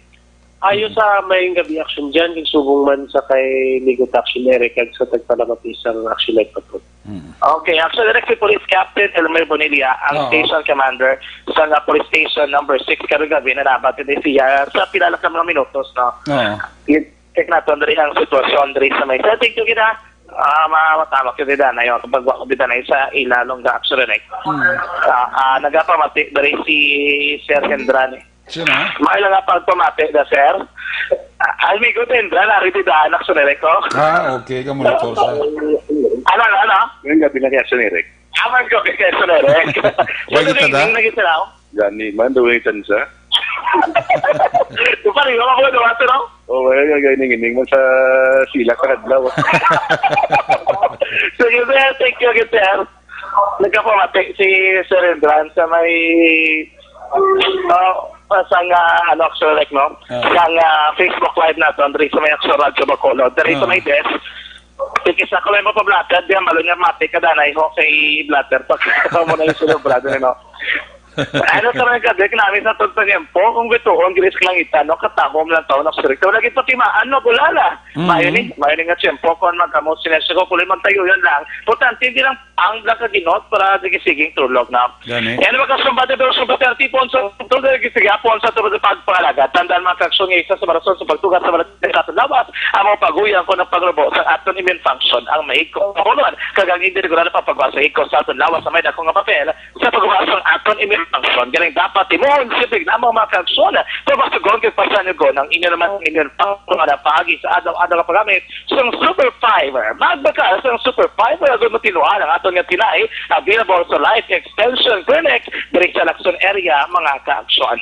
Ayo Mm. sa may gabi action dyan, kung subong man sa kay Ligot Action Eric, kag sa tagpalamat isang Action Light Patrol. Mm. Okay, Action Direct si Police Captain Elmer Bonilla, ang Oo. station commander sa nga police station number six karong gabi, na nabat ni siya sa pila lang ka mga minutos, no? Oo. Check naton diri ang sitwasyon diri sa may, sir, thank you kita. Ah, ma-, matama ko dida na yun. Kapag wa ko dida na sa ilalong ga action, eh. Hmm. Ah, ah, nagapamati diri si Sir Hendran, eh. Sino? May lang nga pagpamati na, sir. Ah, amigo Hendran, ari dida anak sa Nereko. Ah, okay. Ka monitor sa Ano, ano, ano? Ngayong gabi na kaya sa Nerek. Aman ko kay Sir Nerek. Wala kita da? Naging na kita, oh. Gani man, duwing tansa. Ito pa rin, wala ko na water, no? Oh, wala nga gaining-ining man sa silak sa kadlaw. Sige, sir. Thank you again, sir. Nagkapamati si Sir Endran sa may, uh, sa nga, ano, actually, like, no? Ah. Sa nga Facebook Live nato, Andre, sa may Action Radyo Bacolod. Dari sa Ah. may desk, Sige, sa kulay mo pa, blatter, di ang balon nga mati ka, danay ho, kay blatter, pag mo na yung sila, brother, no? Ano sa mga gabi, kinami sa tagtagimpo, kung bituon, gilis ka lang ita, no? Katahom lang taon, no? Sir, ikaw lagi patimaan, no? Bulala. Mm. Mayo ni, mayo ni nga tiyempo, kung magkamo, sinesyo ko, kuloy, magtayo yan lang. Importante, hindi lang ang lang kaginot para sige-siging tulog, no? Gani. Yan, mga kasumbate, pero sumbate, ang tipon sa tulog, sige, apon sa tulog, pagpangalaga. Tandaan, mga kaksyon, nga isa sa mga rason sa pagtugas sa mga sa aton lawas, ang mga paguyang ko ng pagrubo sa aton immune function, ang mahigko ang pulon, kag ang hindi regular na pagpagwa sa higko sa aton lawas sa may dako nga papel sa pagwa sa aton immune function. Galing dapat timuon, sipig na mga kaksyon, pabasugon kag pasanyugon ang inyo naman immune function na paagi sa adlaw-adlaw nga paggamit sang Super Fiber. Magbakal sang Super Fiber, agud matinuan ang aton nga tinai, available sa Life Extension Clinic, diri sa Lacson area, mga kaksyon.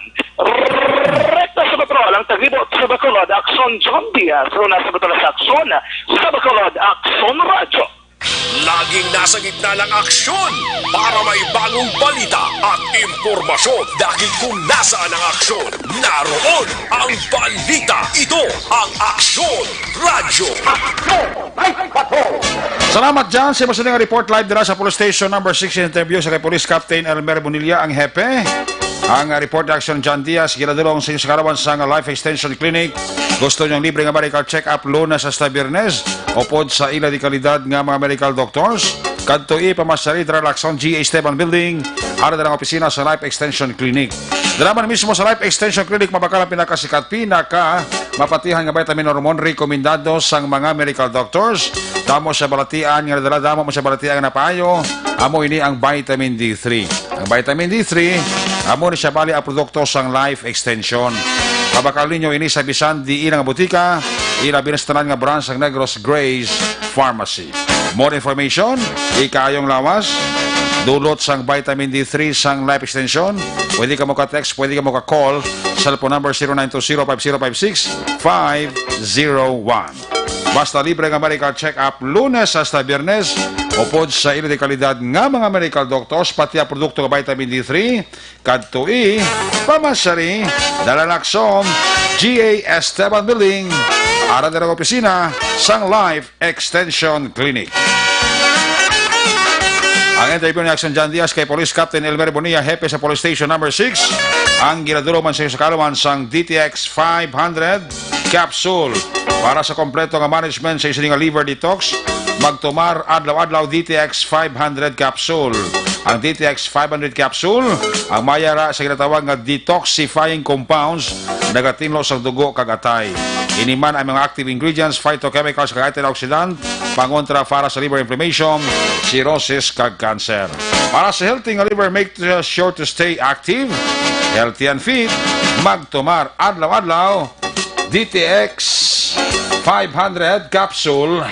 Rekta sa patrol, ang taglibot sa Bacolod, Aksyon John Diaz. Una sa patrol sa Aksyon, sa Bacolod, Aksyon Radyo. Laging nasa gitna ng aksyon para may bagong balita at impormasyon. Dahil kung nasaan ang aksyon, naroon ang balita. Ito ang Aksyon Radyo. Salamat, John. Sa masunod nga report live dira sa Police Station Number Six, interview sa kay Police Captain Elmer Bonilla, ang hepe. Ang, ah, report ni Action John Diaz, ginadulong sa inyo sa kalawan sang Life Extension Clinic. Gusto niyo ang libre nga medical check-up Lunes hasta Biyernes? Upod sa ila di kalidad nga mga medical doctors, kadtoi pamasyari dira lang sa G A Esteban Building, ara dira ang opisina sa Life Extension Clinic. Dira man mismo sa Life Extension Clinic, mabakal ang pinakasikat, pinaka mapatihan nga vitamin hormone rekomendado sang mga medical doctors. Damo sa balatian nga nadala, damo mo sa balatian nga napaayo. Amo ini ang vitamin D three. Ang vitamin D three, amo ni siya bali ang produkto sang Life Extension. Mabakal ninyo ini sa bisan diin nga butika, ilabi na sa tanan nga branch sang Negros Grace Pharmacy. More information, ikaayong lawas, dulot sang vitamin D three sang Life Extension. Pwede ka mo ka-text, pwede ka mo ka-call. Cellphone number zero nine two zero five zero five six five zero one. Basta libre nga medical check-up Lunes hasta Biyernes, upod sa ila di kalidad nga mga medical doctors, pati ang produkto nga vitamin D three, kadtoi pamasyari dira lang sa G A Esteban Building, ara dira ang opisina sang Life Extension Clinic. Ang interview ni Action John Diaz kay Police Captain Elmer Bonilla, hepe sa Police Station Number Six, ang ginadulong man sa inyo sa kalawan sang D T X five hundred capsule. Para sa kompleto nga management sa inyo nga liver detox, magtumar adlaw-adlaw D T X five hundred capsule. Ang D T X five hundred capsule, ang mayara sa ginatawag nga detoxifying compounds, nagatinlo sa dugo kag atay. Ini man ang mga active ingredients, phytochemicals, kag antioxidant, pangontra para sa liver inflammation, cirrhosis, kag cancer. Para sa healthy nga liver, make, uh, sure to stay active, healthy and fit. Magtumar adlaw-adlaw D T X five hundred capsule.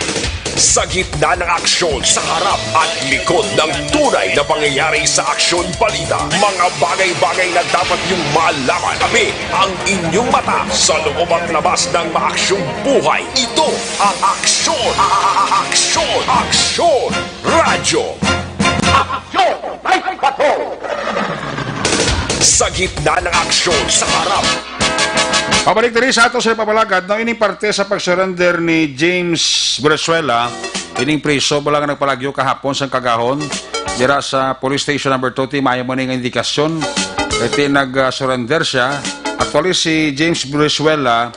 Sa gitna ng aksyon, sa harap at likod ng tunay na pangyayari sa Aksyon Balita, mga bagay-bagay na dapat niyong malaman. Kami ang inyong mata sa loob at labas ng maaksyong buhay. Ito ang Aksyon, Aksyon, Aksyon Radyo. Aksyon Night Patrol. Sa gitna ng aksyon, sa harap. Pabalik diri sa ato sa pamalagat, no, ining parte sa pag-surrender ni James Brizuela, ining priso bala nga nagpalagyo kahapon sang kagahon dira sa Police Station Number Two, ti maayo mo ni nga indikasyon, ti nag-surrender siya. Actually, si James Brizuela,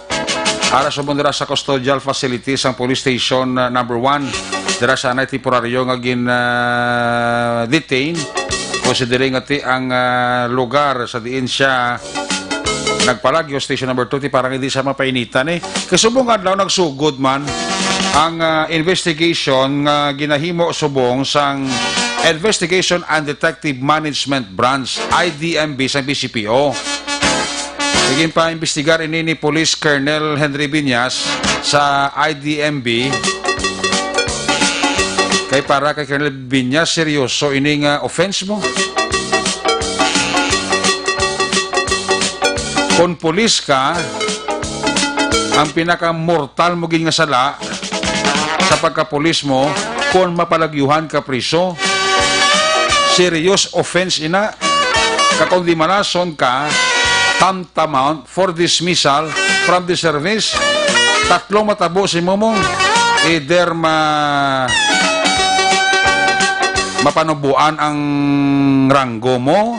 ara subong dira sa custodial facility sang Police Station, uh, Number One. Dira siya anay temporaryo nga gin, uh, detain, considering nga ti ang, uh, lugar sa diin siya nagpalagyo, Station Number Two, ti parang hindi siya mapainitan, eh. Kay subong adlaw nagsugod man ang, uh, investigation nga ginahimo subong sang Investigation and Detective Management Branch, I D M B, sang P C P O. Ginpaimbestigar ini ni Police Colonel Henry Viñas sa I D M B. Kay para kay Colonel Viñas, seryoso ini nga offense mo. Kon pulis ka, ang pinakamortal mo gid nga sala sa pagkapulis mo, kon mapalagyuhan ka priso, serious offense ina. Kag kon dimalason ka, tantamount for dismissal from the service. Tatlong matabo sa imo, mong either ma-, mapanubuan ang ranggo mo,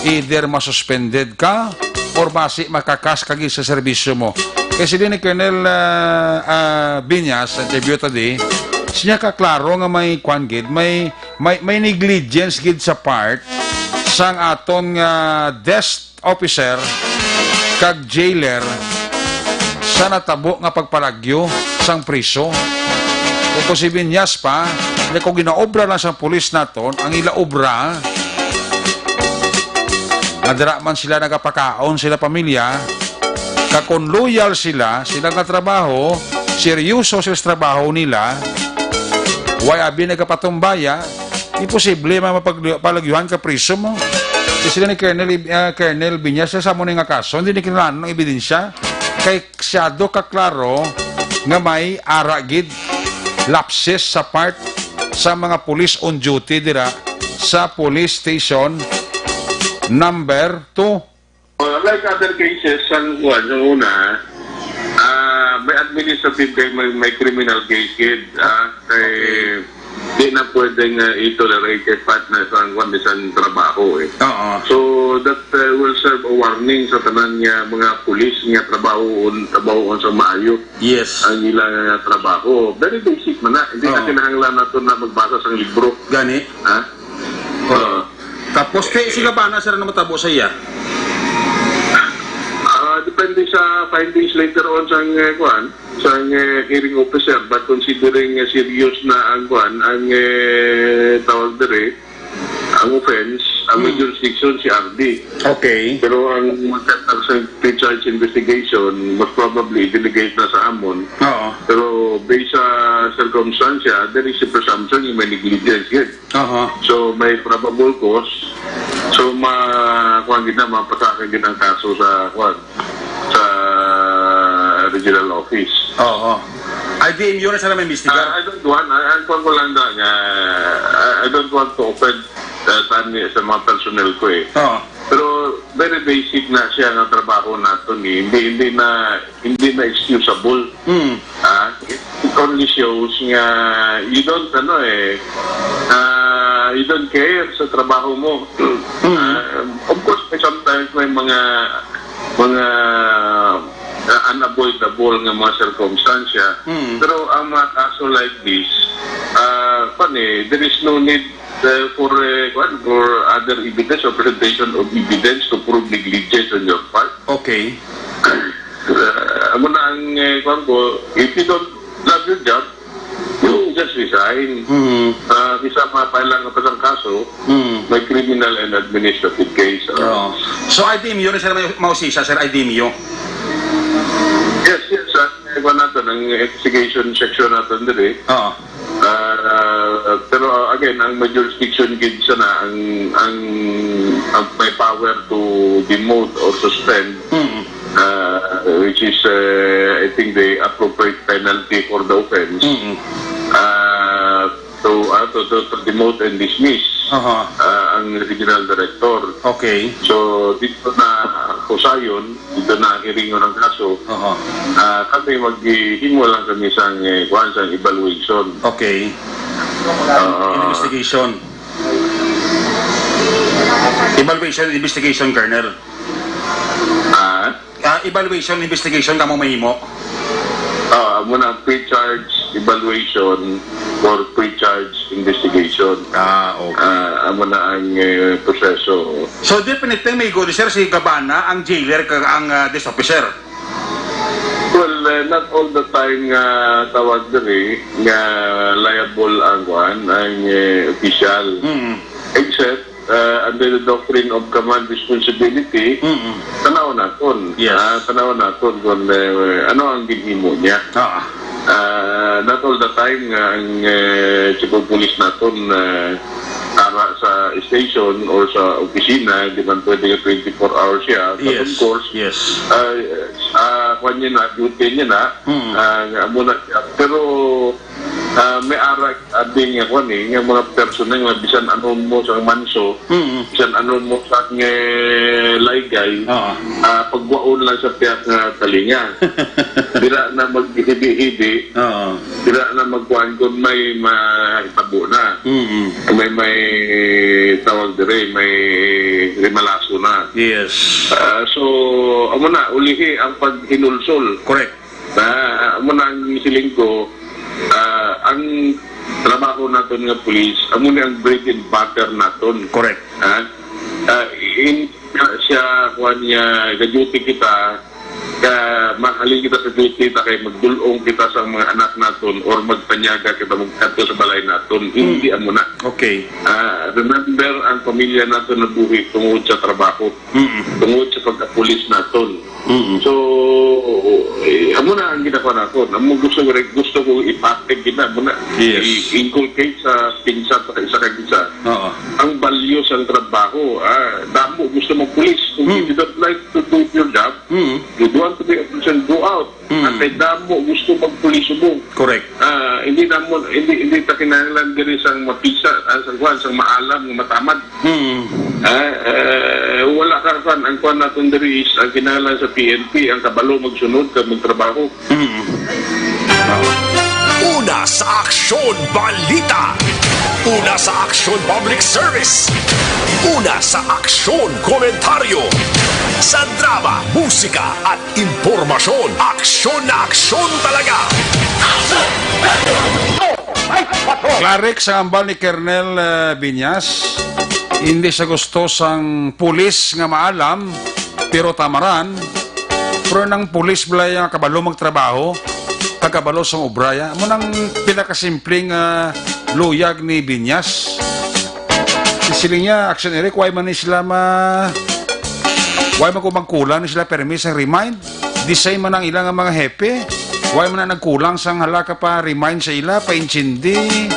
either masuspended ka, or basi makakas ka gid sa serbisyo mo. Kay siling ni Colonel, ah, ah, Viñas, sa interview today, siya kaklaro nga may kwan gid, may, may, may negligence gid sa part sang aton nga desk officer kag jailer sa natabo nga pagpalagyo sang priso. Kung si Viñas pa, nga kung ginaobra lang sang pulis naton, ang ila obra, nga dira man sila nagapakaon sila pamilya, kag kung loyal sila, sila nga trabaho, seryoso sila sa trabaho nila, way abi nagapatumbaya, imposible man mapag-, palagyuhan ka priso mo. Kasi sila ni Colonel, ah, Colonel Viñas, sa mo nga kaso, hindi ni kinahanglan ng ebidensya. Kay siyado ka klaro nga may ara gid lapses sa part sa mga police on duty dira sa police station number two. Oh, like other cases, ang kuwan, yung una, ah, may administrative kay may, may criminal case gid, ah, kay Di na pwedeng, ah, i-tolerate kay part na sa, kwan, isang trabaho, eh. Oo. So, that, uh, will serve a warning sa tanan nga mga pulis nga trabahoon, trabahoon sa maayo Yes. ang ilang, uh, trabaho. Very basic man na. Hindi na Oo. kinahanglan nato na magbasa sang libro. Gani. Ha? Oo. Oo. Tapos, kay si Gabana, sir, ano matabo sa iya? Ah, depende sa findings later on sang, eh, kwan, sang, eh, hearing officer, but considering nga serious na ang kwan, ang, eh, tawag diri, ang offense, ang may Hmm. jurisdiction si R D. Okay. Pero ang magkatag sa pre-charge investigation, most probably, delegate na sa amon. Oo. Pero based sa circumstance, there is a presumption nga may negligence, yun. Aha. So, may probable cause. So, ma-, kuwan gid na, mapasakan gid ang kaso sa, kuwan, sa regional office. Oo. I D M U na sila may Ah, imbestigar. I don't want, I, I, kuwan ko lang na nga, I, I don't want to offend, uh, tani sa mga personnel ko, eh. Oo. Pero very basic na siya nga trabaho naton, eh. Hindi, hindi na, hindi na excusable. Mm. Ah, it only shows nga you don't, ano, eh, ah, you don't care sa trabaho mo. Mm. Ah, of course, may sometimes may mga, mga, ah, unavoidable nga mga sirkumstansya. Mm. Pero ang mga kaso like this, ah, kwan, eh, there is no need, uh, for, uh, kwan, for other evidence or presentation of evidence to prove negligence on your part. Okay. Uh, amo na ang, uh, kwan ko, if you don't love your job, you just resign. Mm. Uh, kisa mapailan ka pa sang kaso, Mm. may criminal and administrative case. Uh, Oo. So, I D M U na sila may mausisa, sir, I D M U? Yes, yes. Ang, uh, kwan naton, ang investigation section naton diri. Oo. Ah, pero, ah, again, ang may jurisdiction gid sana ang, ang, ang may power to demote or suspend, Mm. ah, which is, uh, I think, the appropriate penalty for the offense. Mm. Ah, to, ah, to, to, to demote and dismiss, Aha. ah, ang regional director. Okay. So, dito na husayon, dito na hiringon ang kaso. Aha. Ah, kami maghihimo lang kami sang, eh, kuwan, sang evaluation. Okay. Ah. Investigation. Evaluation, investigation, Colonel. Ah? Ah, evaluation, investigation, kamo mahimo? Ah, amo na ang pre-charge evaluation or pre-charge investigation. Ah, okay. Ah, amo na ang, eh, proseso. So, definitely, may good, sir, si Gabana, ang jailer, kag ang, ah, desk officer. Well, eh, not all the time nga tawag diri nga liable ang kuan, ang, eh, official. Mm. Except, eh, under the doctrine of command responsibility, Mm-mm. tanaw naton. Yes. Ah, tanaw naton kung, eh, ano ang ginhimo niya. Ah. Ah, not all the time nga ang, eh, chief of police naton, eh, ara sa station or sa opisina, di man pwede nga twenty-four hours siya. But Yes. of course, Yes. ah, ah, kwan niya na, duty niya na, Mm. ah, nga amo na siya. Pero, ah, may ara, abi nga kwan eh, nga mga personnel nga bisan ano mo sa manso, Mm. bisan ano mo sa, eh, laygay, Oo. ah, pagwaon lang sa pihak nga talinga. Dira na maghibi-hibi, Oo. dira na magkuan kung may mahitabo na. Mm. May, may tawag dire, may rimalaso na. Yes. Ah, so, amo na, ulihi ang paghinulsol. Correct. Ah, amo na ang siling ko, ah, ang trabaho naton nga pulis, amo ni ang bread and butter naton. Correct. Ha? Ah, in, siya, kuwan niya, ga-duty kita, ka, mahalin kita sa duty ta kay magdul-ong kita sa mga anak naton or magpanyaga kita magkadto sa balay naton. Hindi Hmm. amo na. Okay. Ah, remember, ang pamilya naton nabuhi tungod sa trabaho, Mm-mm. tungod sa pagkapulis naton. Mm-mm. So, eh, amo na ang ginagawa naton. Amo gusto ko, gusto ko ipatag kita, amo na, Yes. i-inculcate sa pinsan sa isa kag isa. Oo. Ang value sang trabaho, ah, damo gusto magpulis. Kung Mm. you don't like to do your job, Mm. you don't want to be a policeman, go out. Mm. At kay damo gusto magpulis subong. Correct. Ah, hindi namo, hindi, hindi ta kinahanglan diri sang mapisa, ah, sang kuwan, sang maalam nga matamad. Mm. Ah, eh, wala ka kuwan, ang kuwan naton diri is ang kinahanglan sa P N P, ang kabalo magsunod kag magtrabaho. Mm. Una sa Aksyon Balita. Una sa aksyon, public service. Una sa aksyon, komentaryo. Sa drama, musika, at impormasyon, aksyon na aksyon talaga. Klarik sa hambal ni Colonel, eh, Viñas, hindi sa gusto sang pulis nga maalam, pero tamaran, pero nang pulis balay nga kabalo magtrabaho, kag kabalo sang obra, ya. Amo nang pinakasimpleng, ah, luyag ni Viñas. Siling niya, Action Eric, why man ni sila ma-, why man ko magkulang ni sila permi sa remind? Di same man ang ilang mga hepe. Why man na nagkulang sang hala ka pa remind sa ila, paintindi?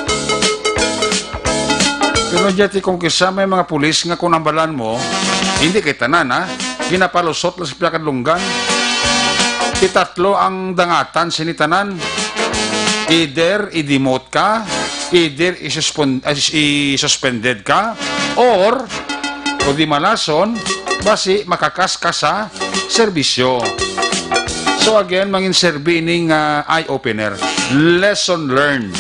Pero dyan, ti, kung kisa may mga pulis nga kung hambalan mo, hindi kay tanan, ha? Ginapalusot lang sa piyakadlunggan. Ti, tatlo ang dangatan sini tanan. Either i-demote ka, either i-suspend-, ah, i-suspended ka, or, o di malason, basi makakas ka sa serbisyo. So again, mangin serbi ini nga eye-opener. Lesson learned.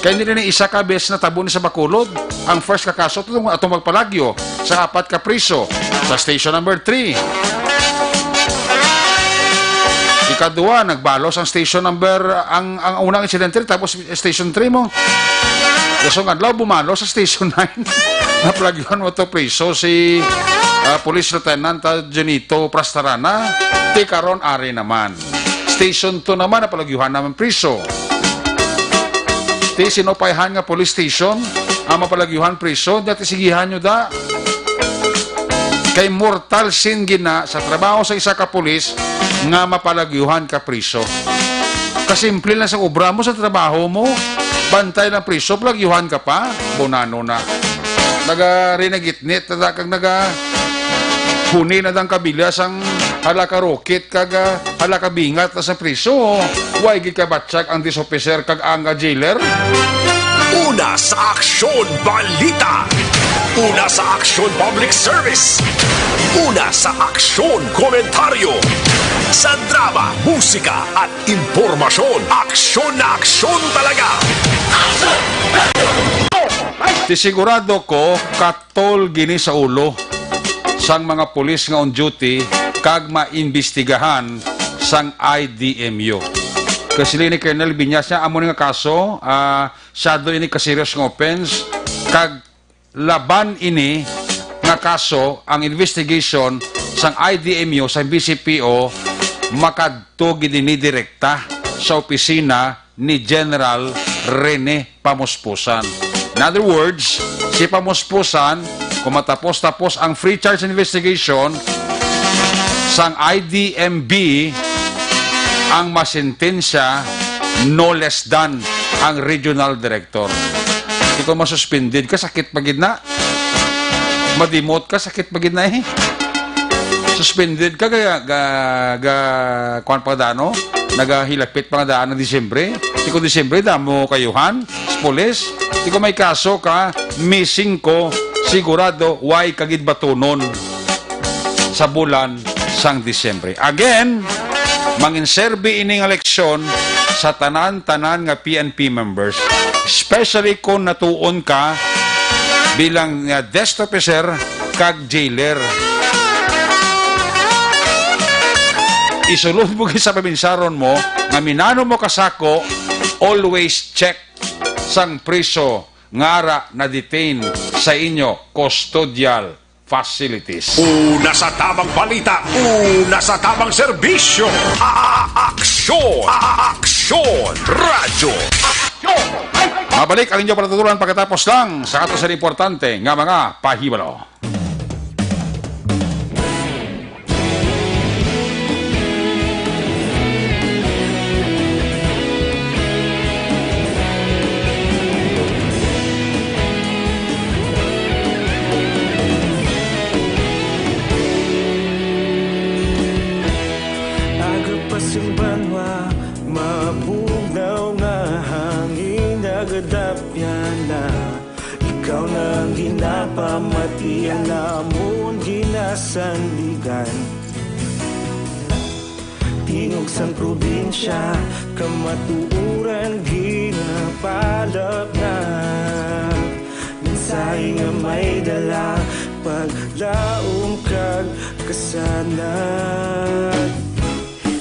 Kay hindi na ni isa ka beses natabo ni sa Bacolod. Ang first ka kaso, atong, atong magpalagyo sa apat ka priso sa station number three. Ikadua, nagbalos ang station number, ang, ang unang insidente, tapos station three mo. Isang adlaw, bumalo sa station nine. Napalagyuhan mo to priso si, ah, Police Lieutenant, ah, Junito Prastarana. Ti karon, ari naman. Station two naman, napalagyuhan naman priso. Ti sinupayhan nga police station ang mapalagyuhan priso, dati sigihan nyo da. Kay mortal sin gina sa trabaho sa isa ka pulis nga mapalagyuhan ka priso. Kasimple lang sa obra mo, sa trabaho mo, bantay lang priso, palagyuhan ka pa, bonano na. Naga-renegitnit na da kag naga-huni na dang kabilya sang hala ka rokit kag, ah, hala ka bingat na sa priso. Way gid kabatyag ang dis officer kag ang, ah, jailer. Una sa aksyon, balita. Una sa aksyon, public service. Una sa aksyon, komentaryo. Sa drama, musika, at impormasyon, aksyon na aksyon talaga. Ti sigurado ko, katol gini sa ulo sang mga pulis nga on duty kag maimbestigahan sang I D M U. Kasi ni Colonel Viñas niya, amo ni nga kaso, ah, shadow ini ka serious nga offense, kag laban ini nga kaso, ang investigation sang I D M U, sang B C P O, makadto gid ini direkta sa opisina ni General Rene Pamuspusan. In other words, si Pamuspusan, kung matapos-tapos ang free charge investigation sang I D M B, ang masentensya no less than ang regional director. Di ko masuspended ka, sakit pa gid na. Madimot ka, sakit pa gid na eh. Suspended ka, ga, ga, ga, kuwan pa dano, nagahilapit pa nga daan ng Disyembre. Di ko Disyembre, damo kayuhan, sa pulis. Di ko may kaso ka, missing ko, sigurado, way kagid batunon sa bulan sang Disyembre. Again, manginserbi ini nga leksyon sa tanan-tanan nga P N P members, especially kung natuon ka bilang nga desk officer kag jailer. Isulod mo gid sa pabinsaron mo nga minano mo kasako, always check sang priso nga ara na-detain sa inyo custodial facilities. Una sa tamang balita, una sa tamang serbisyo. A-, aksyon, a-, aksyon, radyo. Aksyon! Mabalik ang inyong patuturan pagkatapos lang sa ato sa importante nga mga pahibalo. Aga pa sing banwa, mabugnaw nga hangin nagadapyan na. Ikaw na ang ginapamati, ang amon ginasandigan. Tingog sang probinsya, kamatuoran ginapalapnan. Tay nga may dala, paglaom kag kasanag.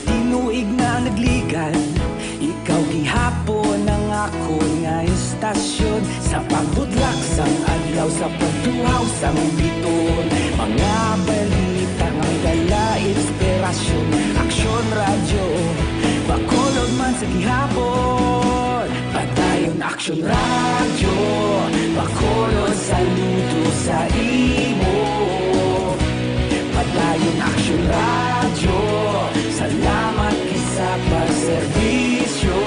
Tinuig na nagligan, ikaw gihapon ang akon nga istasyon. Sa pagbudlak sang adlaw, sa pagtuhaw sang bituon, mga balita nga may dala inspirasyon. Aksyon Radyo, Bacolod man sa gihapon. Padayon Aksyon Radyo, Bacolod, saludo sa imo. Padayon Aksyon Radyo, salamat gid sa pagserbisyo.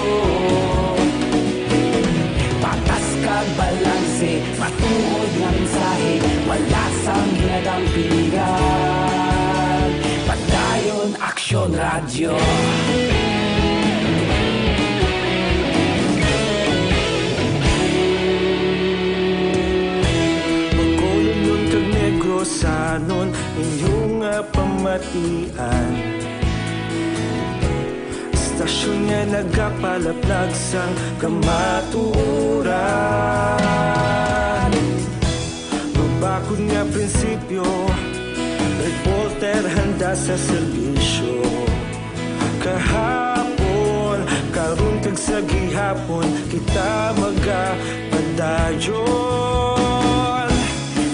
Patas kag balanse, matuod nga mensahe, wala sang ginadampigan. Padayon Aksyon Radyo. Bacolodnon kag Negrosanon, inyo nga pamatian. Istasyon nga nagapalaplag sang kamatuoran. Mabakod nga prinsipyo, reporter handa sa serbisyo. Kahapon, karon kag sa gihapon, kita magapadayon.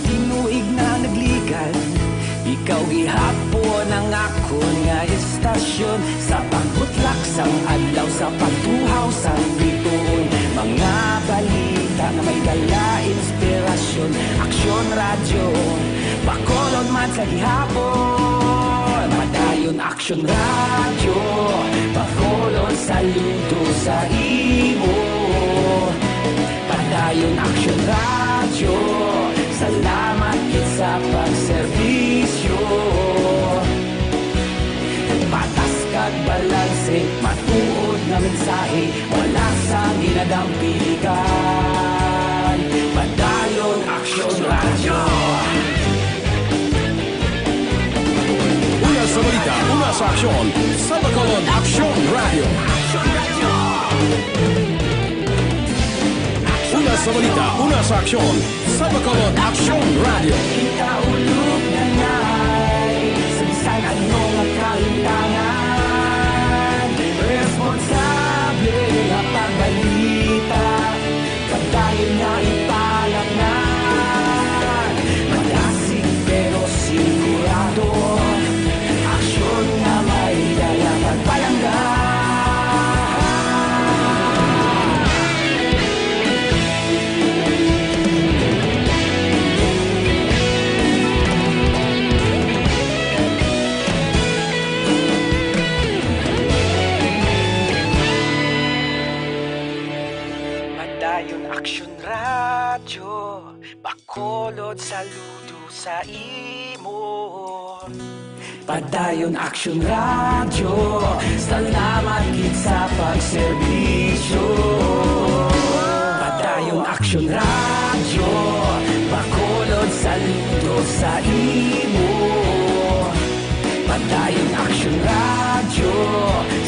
Tinuig na nagligan, ikaw gihapon ang akon nga istasyon. Sa pagbutlak sang adlaw, sa pagtuhaw sang bituon, mga balita nga may dala inspirasyon. Aksyon Radyo, Bacolod man sa gihapon. Padayon Aksyon Radyo, Bacolod, saludo sa imo. Padayon Aksyon Radyo, salamat gid sa pagserbisyo. Patas kag balanse, matuod nga mensahe, wala sang ginadampigan. Padayon Aksyon Radyo. Una sa balita, una sa aksyon, sa Bacolod Aksyon Radyo. Una sa balita, una sa aksyon, sa Bacolod Aksyon Radyo. Kita ulog na ngay, sa bisan ano nga kalimtangan, responsable nga pagbalita, padayon nga ipalatnan. Madasig pero sigurado, aksyon nga may dala pagpalangga. Padayon Aksyon Radyo, Bacolod, saludo sa imo. Padayon Aksyon Radyo, salamat gid sa pagserbisyo. Padayon Aksyon Radyo, Bacolod, saludo sa imo. Padayon Aksyon Radyo,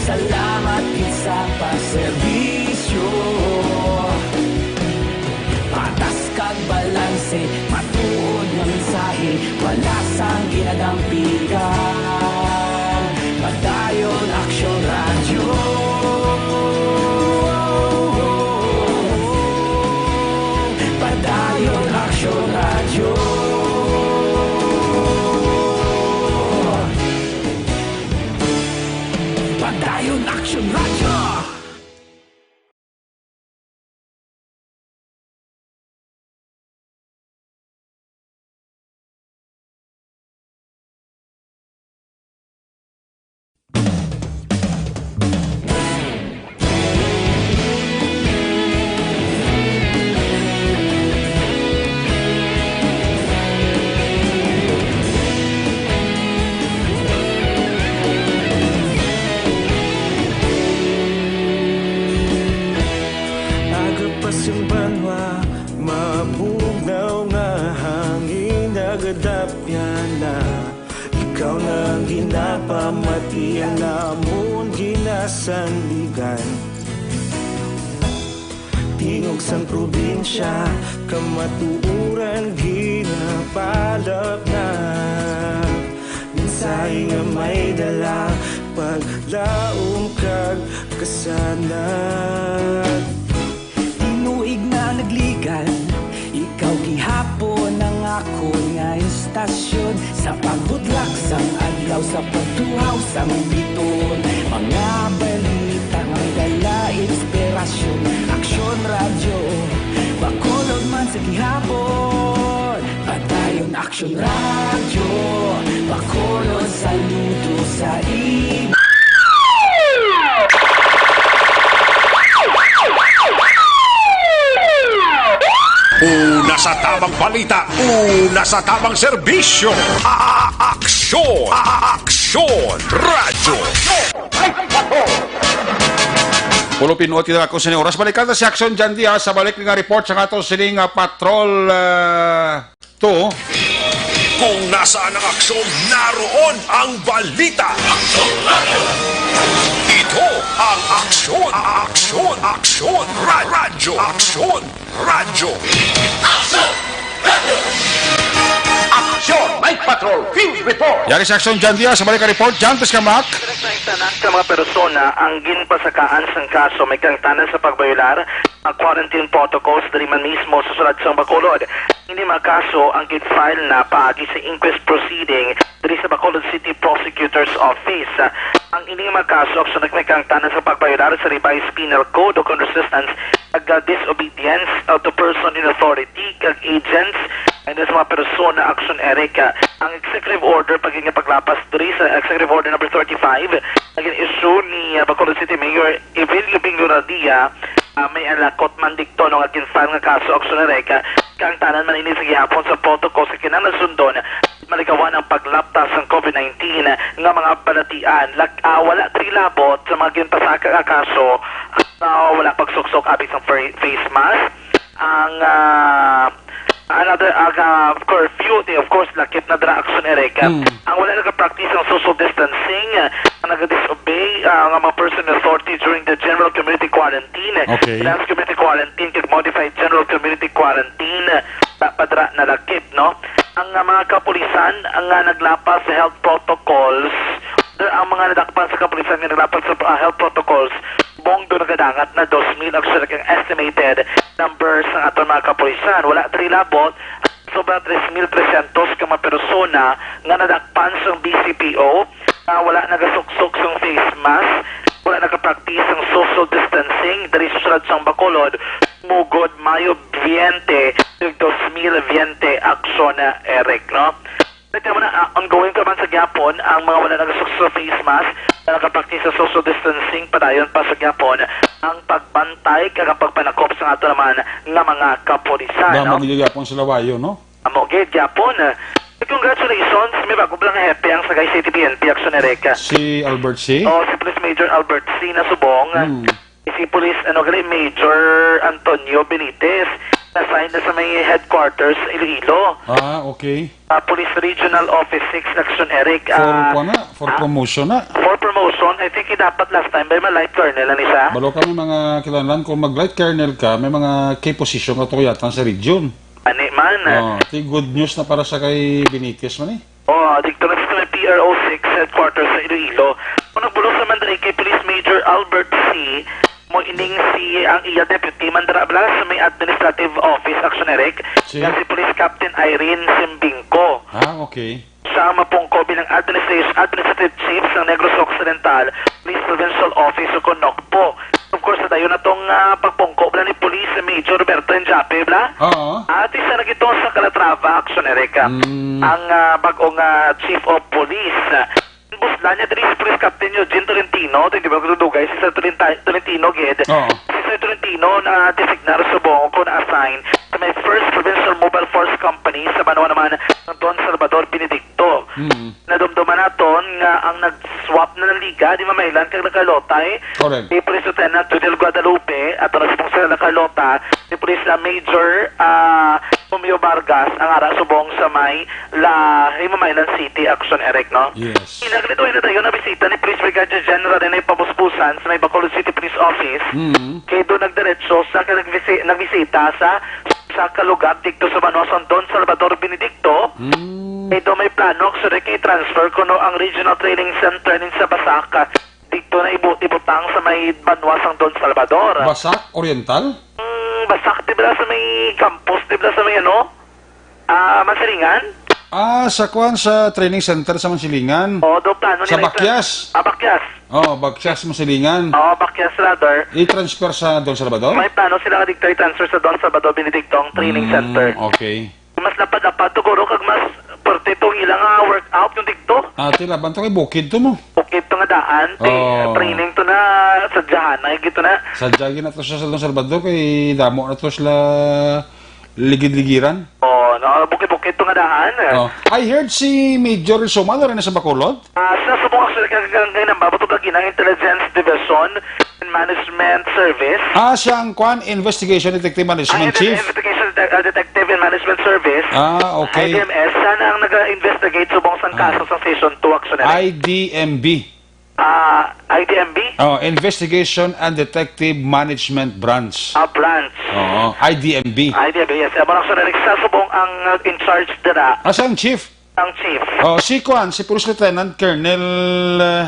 salamat gid sa pagserbisyo. Patas kag balanse, matuod nga mensahe, wala sang ginadampigan. Padayon Aksyon Radyo. Padayon Aksyon Radyo. Padayon Aksyon Radyo. Aga pa sing banwa, mabugnaw nga hangin, nagadapyan na. Ikaw na ang ginapamatian, amon ginasandigan. Tingog sang probinsya, kamatuoran ginapalabnag. Mensahe nga may dala, paglaom kag kasanag. Tinuig na nagligan, ikaw gihapon ang akon nga istasyon. Sa pagbutlak sang adlaw, sa pagtuhaw sang biton, mga balita nga dala inspirasyon. Aksyon Radyo, Bacolod man sa gihapon. Padayon Aksyon Radyo, Bacolod, saludo sa imo. Una sa tamang balita, una sa tamang serbisyo. A-, a-, aksyon, a-, a-, aksyon, radyo. Pulo pinuot kita ako sa oras. Balikan ta si Aksyon John Diaz sa balik nga report sa ato sining, ah, patrol, ah, to. Kung nasaan ang aksyon, naroon ang balita. Ito ang aksyon, a-, aksyon, aksyon, ra-, radyo, aksyon, radyo. Aksyon, Night Patrol, Field Report. Yari sa Aksyon John Diaz, sa balik nga report, John Pescamak. Sa mga persona ang ginpasakaan sang kaso may kaangtanan sa pagbayolar ang quarantine protocols diri man mismo sa syudad sang Bacolod. Ini mga kaso ang gin-file na paagi sa inquest proceeding diri sa Bacolod City Prosecutor's Office. Ang ini mga kaso, aksyon nga may kaangtanan sa pagbayolar sa Revised Penal Code o kung resistance kag disobedience, uh, to person in authority, kag agents, and sa mga persona, aksyon, Eric. Ang executive order pag nga paglapas diri sa executive order number thirty-five, naging issue ni, uh, Bacolod City Mayor Evelio Bingo Radia, ah, may alakot man dikto no nga gin-file nga kaso, aksyon, Eric. Kaangtanan man ini sa gihapon sa protocol sa kinahanglan sundon, malikawan ang paglapta sang COVID nineteen nga mga balatian. Lag-, ah, wala diri labot sa mga ginpasaka nga kaso, ah, wala pagsuksok abi sang fa-, face mask. Ang, ah, another, ang, ah, curfew, di, of course, lakip na dira, aksyon, Eric. Hmm. Ang wala nagapraktis ang social distancing, ah, ang nagadisobey, ah, nga mga person in authority during the general community quarantine. Okay. Enhanced community quarantine kag modified general community quarantine, ah, dapat dira nalakip, no? Ang, ah, mga kapulisan, ang, ah, naglapas sa health protocols, ang mga nadakpan sa kapulisan nga naglapas sa, ah, health protocols, subong do nagadangat na dos mil, aksyon, ang estimated numbers sang aton mga kapulisan. Wala diri labot, sobra tres mil trescientos ka mga persona nga nadakpan sang B C P O, nga wala nagasuksok sang face mask, wala nagapraktis sang social distancing diri sa syudad sang Bacolod, sumugod Mayo veinte, dos mil veinte, aksyon, Eric, no? Ito mo na, ah, ongoing pa man sa gihapon ang mga wala nagasuksok sa face mask, wala nakapraktis sa social distancing, padayon pa sa gihapon ang pagbantay kag ang pagpanakop sa ato naman nga mga kapulisan, no? Damo gid gihapon sa lawayo, no? Amo gid gihapon. Congratulations, may bago pa lang hepe ang Sagay City P N P, aksyon, Eric. Si Albert C? Oh, si Police Major Albert C. Nasubong. Hmm. Si Police, ano, gali, Major Antonio Benitez, na-assign na sa may headquarters sa Iloilo. Ah, okay. Ah, Police Regional Office six, aksyon, Eric. For Ah, kuwan na, for ah, promotion na. For promotion, I think dapat last time, may ma-light colonel na ni siya. Balo kami mga kilanlan, kung mag-light colonel ka, may mga key position ka to yata sa region. Ani man. Oh, ti good news na para sa kay Benitez man eh. Oh, dito na sa P R O six headquarters sa Iloilo. Kung nagbulos naman diri kay Police Major Albert C., mo ining si ang iya deputy man dira bala sa may administrative office, aksyon, Eric, Si? Nga si Police Captain Irene Simbingco. Ah, okay. Siya ang mapungko bilang administration, administrative chief sa Negros Occidental Police Provincial Office o kon NOCPO. Of course, sa dayon natong, ah, pagpungko bala ni Police Major Roberto Enjape, bala? Oo. Ati sa nagitong sa Calatrava, aksyon, Eric. Mm. Ang, ah, bag-ong, ah, Chief of Police. Buslan niya diri si Police Captain Eugene Tolentino, di ba, dugay si Sir Tolenta-, Tolentino, gid. Oo. Si Sir Tolentino na-designar subong o na-assign sa may First Provincial Mobile Force Company sa banwa naman ng Don Salvador Benedicto. Mm. Nadumduman naton nga ang nag-swap na ng liga, di mamailan kag Nacarlota, eh. Correct. Si Police Lieutenant Judel Guadalupe, at ang subong sa Nacarlota, si Police, ah, Major, ah, Romeo Vargas, ang ara subong sa may La, Mamailan City, aksyon, Eric, no? Yes. Inagrito na dayon na bisita ni Police Brigadier General Rene Pamuspusi Sa may Bacolod City Police Office, Mm. kay do nagdiretso sa ka-, nagbisi-, nagbisita sa, sa kalugar dito sa banwa sang Don Salvador Benedicto. Mm. Kay do may plano, actually, kay transfer kuno ang Regional Training Center nin sa Basac, ah, dito na ibu-, ibutang sa may banwa sang Don Salvador. Basac Oriental? Mm, Basac, di ba, sa may campus, di ba, sa may ano? Ah, Mansilingan? Ah, sa kuan, sa training center sa Mansilingan. Oo, do plano Sa nila ito. Bakyas? Ah, Bakyas. Oh, Bakyas, Mansilingan. Oo, Bakyas, rather. I-transfer sa Don Salvador? May plano sila nga dito i-transfer sa Don Salvador Benedicto ang training Mm, center. Okay. Mas lapad-lapad to, guro, kag mas perte tong ilang, ah, workout yung dito. Ah, tila, banto kay bukid to mo. Bukid to nga daan, te, Oh. training to na, sadyahan na, gito na. Sadya gina to sa Don Salvador, kay damo na to sila ligid-ligiran. Oh, no, bukid-bukid to nga daan. Oh. I heard si Major Rizoma na rin sa Bacolod. Ah, sa subong, actually, kag, kag, kag, nambabot og ginang Intelligence Division and Management Service. Ah, siya ang kwan, Investigation Detective Management Ah, Chief. Investigation De-, ah, Detective and Management Service. Ah, okay. I D M S. Siya na ang nag-investigate subong sang Ah. kaso sa Session two, actually. I D M B. Ah, I D M B? Oh, Investigation and Detective Management Branch. Ah, branch. Oo, I D M B. I D M B, yes. Amo lang, actually, sa subong ang, uh, in charge dira. Asa ang chief? Ang chief. Oh, si kuan, si Police Lieutenant Colonel, uh,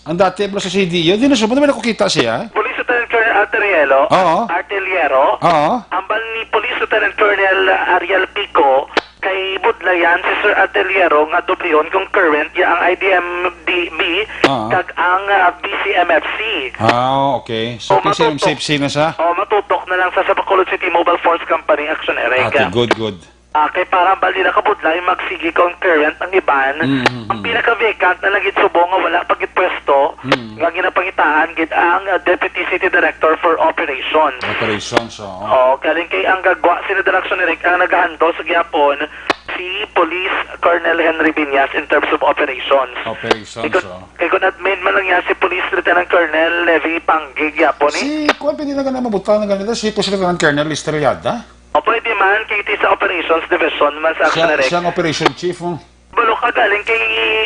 ang dati bro sa C D O, di na siya, di ba nakukita siya? Police Lieutenant Colonel Arteliero. Oo. Arteliero. Oo. Ambal ni Police Lieutenant Colonel Ariel Pico, kay budlayan si Sir Arteliero nga dublihon kung current ya ang I D M D B Oo. kag ang, ah, B C M F C. Ah, okay. So, O, B C M C matutok. na siya? O, matutok na lang sa, sa Bacolod City Mobile Force Company, Action Area. Okay, good, good. Ah, kay para bali na kabudlay, magsigi concurrent ang iban. Mm, mm, Ang mm. pinaka-vacant na nagitsubong nga wala pa gid pwesto, Mm. nga ginapangitaan gid ang, ah, Deputy City Director for Operations. Operations, oo. Oh, galing kay ang gagwa sila Direction Eric ang nagahandle sa gihapon si Police Colonel Henry Viñas in terms of operations. Operations, Kay kun, oo. kay kun admin man lang niya si Police Lieutenant Colonel Levy Panggi gihapon, eh. Si, kuwan, pwede na ka na mabutang na ganito, si Police Lieutenant Colonel Estrellada? O, pwede man, kay iti sa Operations Division man sa Siya, Action Direct. Siya ang operation chief, oh. Balo ka galing kay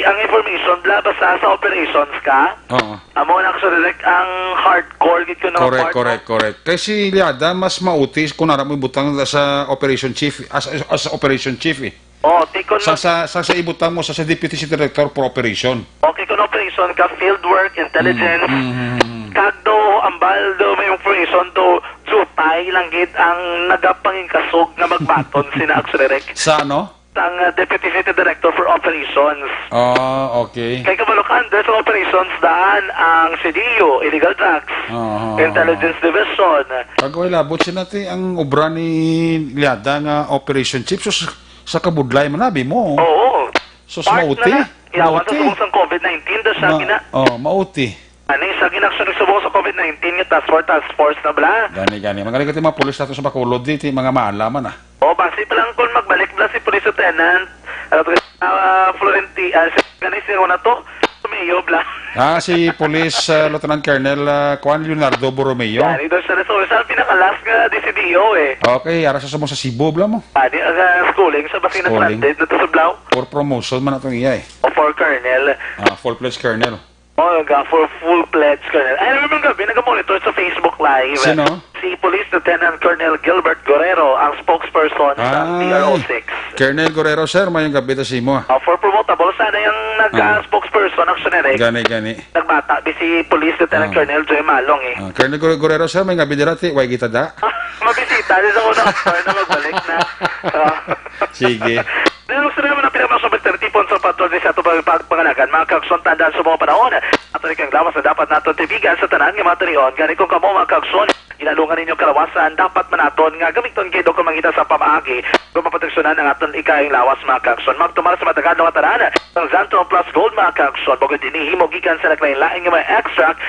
ang information, bla, basta sa operations ka. Oo. Amo na Action Direct ang hardcore gid ko na Correct, part, correct, no? correct. Kay si Liada, mas mauti kung nara mo ibutang sa operation chief, as, as operation chief, eh. Oh, ti kon Sa, mag- sa, sa, sa ibutang mo sa, sa Deputy City Director for Operation. Okay, kung operation ka, field work, intelligence, Mm, mm, mm, mm. kag do, ambal do, may operation do, jutay lang gid ang nagapangingkasog nga magbaton sina Action Direct. Sa ano? Ang, uh, Deputy City Director for Operations. Ah, okay. Kay kabalo ka, under sa operations daan ang C D U, Illegal Drugs, Oo. Intelligence Division. Pag wala, buti na ti ang obra ni Liada nga operation chief, sus, sa kabudlay man, abi mo. Oo. Sus, Part mauti. na na. Yawan sa Mauti. subong sang COVID nineteen, da siya Ma-, gina- oh, mauti. Ani, sa ginaksyon subong sa COVID nineteen nga task force, task force na bala. Gani, gani. Magaling ka ti mga pulis nato sa Bacolod, di, ti mga maalaman, ah. O, basi pa lang kung magbalik bala si Police Lieutenant, ano to, ah, Florenti-, ah, si, gani, si, ano to? Romeo bala. Ah, si Police, ah, Lieutenant Colonel, ah, Juan Leonardo Borromeo. Gani, doon siya na sa, sa pinakalas nga D C D O, eh. Okay, ara sa subong sa Cebu, bala mo. Gani, ang, ah, schooling, sa basi na Schooling. stranded na to sa Blau. For promotion man atong iya, eh. O for Colonel. Ah, full-fledged Colonel. Oh, ga, for full-fledged, Colonel. Ay, alam mo, gabi, nag-monitor sa Facebook Live. Sino? Si Police Lieutenant Colonel Gilbert Guerrero, ang spokesperson sa Ay. T R O six. Colonel Guerrero, sir, mayong gabi ta sa imo, ah. Ah, for promotable, sana yung nag, Ah. ah, spokesperson, ang generic. Gani, gani. Nagbata, di si Police Lieutenant Ah. Colonel Joy Malong, eh. Ah, Colonel Guer-, Guerrero, sir, may gabi dira, ti, way kita da. Mabisita, di sa una, na magbalik na. Ah. Sige. Dahil gusto naman ang pinakamasong pagtipon sa patol ni sa atong pag-, pag-, panganakan, mga kaagsoon, tandaan sa mga panahon, ato ni kang lawas na dapat naton tibigan sa tanan nga mga talion. Gani kung kamo, mga kaagsoon, ginalungan ninyo kalawasan, dapat man naton nga gamiton kay do kung mangita sa pamaagi kung maproteksyonan ang aton ikaayong lawas, mga kaagsoon. Magtumar sa matagal nga tanan, ang Xantron Plus Gold, mga kaagsoon. Bukod dinhi, himo gikan sa naglain-lain nga mga extract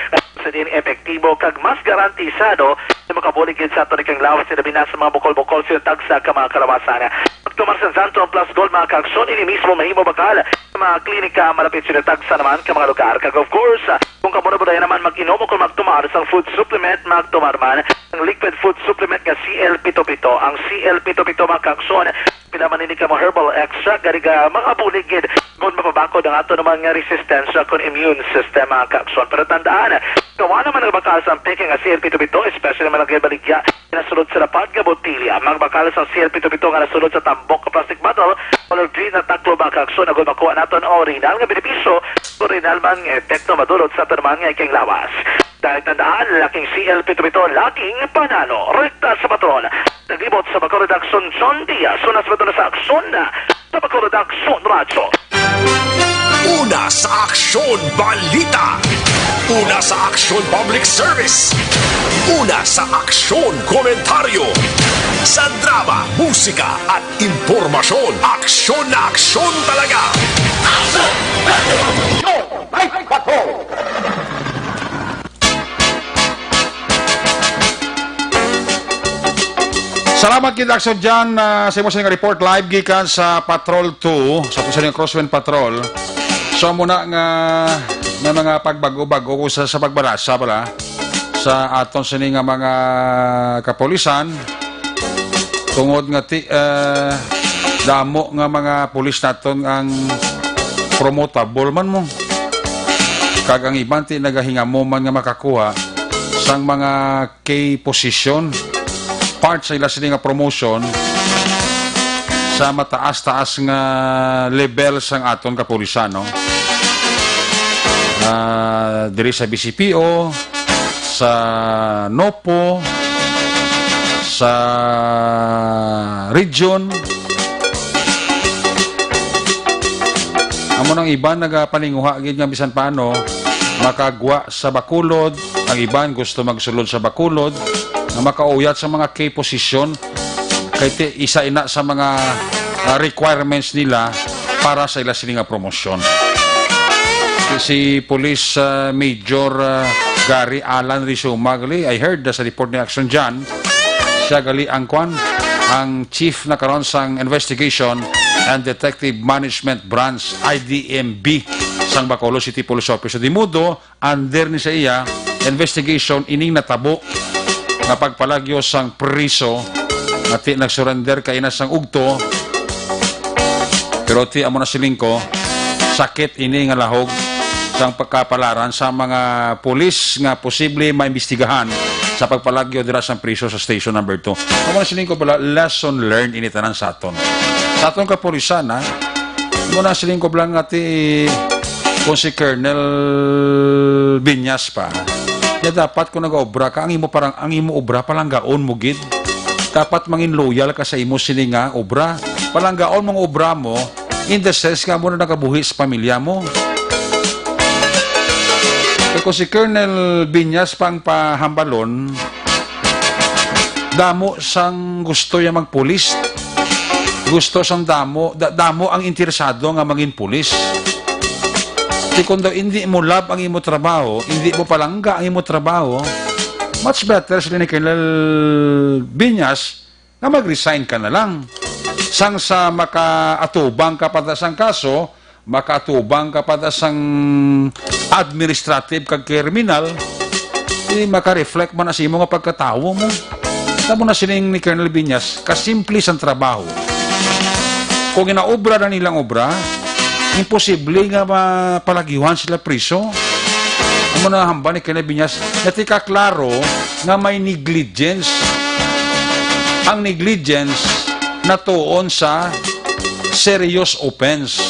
sa din epektibo kag mas garantisado nga makabulig gid sa aton ikang lawas, labi na sa mga bukol-bukol sa tagsa ka mga kalawasan. Pagtumar sa Xantron Plus Gold, mga kaagsoon, ini mismo mahimo bakal sa mga klinika malapit sa tagsa naman ka mga lugar. Kag of course, kung Kamo na ba naman mag-inom o kung magtumar sang food supplement, magtumar man ang liquid food supplement nga C L pito pito. Ang C L pito pito, mga kaakson, pila man ini ka mo herbal extract, gani ka makabulig gid kung mapabakod ang ato naman nga resistensya kung immune system, mga kaakson. Pero tandaan, kawa naman ang bakal sa peke nga C L pito pito, especially man ang baligya nasulod sa dapat nga botilya. Magbakal sa C L pito pito nga nasulod sa tambok nga plastic bottle, color green na taklo, mga kaakson, agud makuha naton ang original nga benepisyo, original man nga epekto madulot sa aton mga ikang lawas. Dahil tandaan, laking C L pito pito, laking panalo. Rekta sa patrol. Naglibot sa Bacolod Aksyon, John Diaz. Una sa patrol sa aksyon na sa Bacolod Aksyon Radyo. Una sa aksyon, balita. Una sa aksyon, public service. Una sa aksyon, komentaryo. Sa drama, musika, at impormasyon, aksyon na aksyon talaga. Aksyon! Aksyon! Night Patrol! Salamat gid, Aksyon John, ah, sa imo sini nga report live gikan sa Patrol two, sa aton sini nga Crosswind Patrol. So, amo na nga, nga mga pagbago-bago ko sa, sa pagbalasa pala sa aton sini nga mga kapulisan, tungod nga ti, ah, damo nga mga pulis naton ang promotable man mo. Kag ang iban ti nagahingamo man nga makakuha sang mga key position, part sa ila sini nga promotion sa mataas-taas nga level sang aton kapulisan, no? Ah, diri sa B C P O, sa NOPO, sa region. Amo nang iban nagapaninguha gid nga bisan paano makagwa sa Bacolod, ang iban gusto magsulod sa Bacolod, nga makauyat sa mga key position, kay ti-, isa ina sa mga, ah, requirements nila para sa ila sini nga promosyon. Si Police, ah, Major, ah, Gary Alan Rizuma, gali, I heard, ah, sa report ni Action John, siya gali ang kwan, ang chief na karon sang Investigation and Detective Management Branch, I D M B, sang Bacolod City Police Office. So, di modo, under ni sa iya investigation ining natabo nga pagpalagyo sang priso nga ti nagsurrender kaina sang ugto, pero ti amo na siling ko, sakit ini nga lahog sang pagkapalaran sa mga pulis nga posible maimbestigahan sa pagpalagyo dira sang priso sa Station Number Two. Amo na siling ko pala, lesson learned ini tanan sa aton. Sa aton kapulisan, ha? Amo na siling ko pala nga ti kung si Colonel Viñas pa, ya dapat kung nag-obra ka, ang imo parang, ang imo obra, palanggaon mo gid. Dapat mangin loyal ka sa imo sini nga obra. Palanggaon mong obra mo, in the sense nga mo na nagabuhi sa pamilya mo. Kay kung si Colonel Viñas pang pahambalon, damo sang gusto ya magpulis. Gusto sang damo, da-, damo ang interesado nga mangin pulis. Di kung daw hindi mo love ang imo trabaho, hindi mo palangga ang imo trabaho, much better sila ni Colonel Viñas nga mag-resign ka na lang. Sang sa makaatubang ka pa ta sang kaso, makaatubang ka pa ta sang administrative kag kriminal, di maka-reflect man na sa imo nga pagkatawo mo. Tamo na sining ni Colonel Viñas, kasimple sang trabaho. Kung ginaobra na nilang obra, imposible nga mapalagyuhan sila priso. Amo na hambal ni Colonel Viñas, nga ti kaklaro nga may negligence. Ang negligence natuon sa serious offense.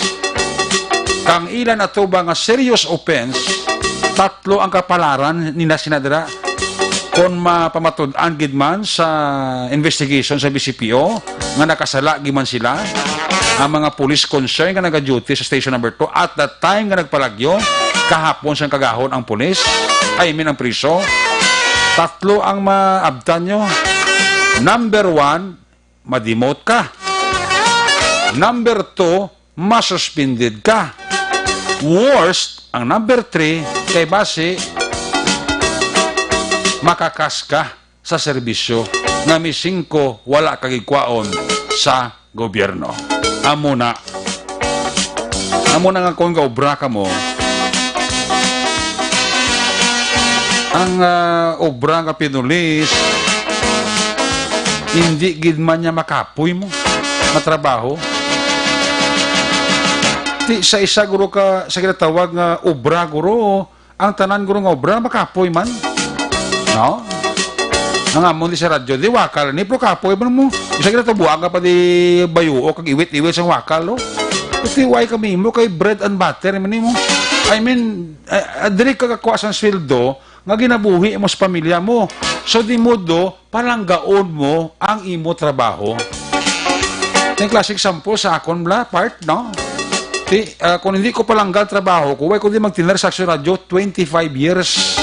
Kang ila natuba nga serious offense, tatlo ang kapalaran nila sina dira. Kon mapamatud-an gid man sa investigation sa B C P O nga nakasala gid man sila, ang mga police concern nga nagaduty sa Station Number Two at the time nga nagpalagyo, kahapon sang kagahon ang pulis, I mean ang priso, tatlo ang maabtan nyo. Number one, ma-demote ka. Number two, masuspended ka. Worst, ang number three, kay basi makakas ka sa serbisyo nga misingko wala ka gikwaon sa gobyerno. Amo na. Amo na nga kung gaobra ka mo, ang, ah, obra nga pinulis, hindi gid man niya makapoy mo matrabaho. Ti sa isa guro ka, sa ginatawag nga obra guro, ang tanan guro nga obra makapoy man. No? Ang amon di sa radyo, di wakal ni, pero kapoy man mo. Isa ginatubuan ka pa di bayuo kag iwit-iwit sang wakal, no? Kasi why kami mo kay bread and butter man mo. I mean, ah, ah, diri ka kakuha sang sweldo nga ginabuhi mo sa pamilya mo. So, di mo do, palanggaon mo ang imo trabaho. Yung classic example sa akon bla part, no? Ti, ah, kung hindi ko palangga ang trabaho ko, why ko di magtinar sa Aksyon Radyo twenty-five years?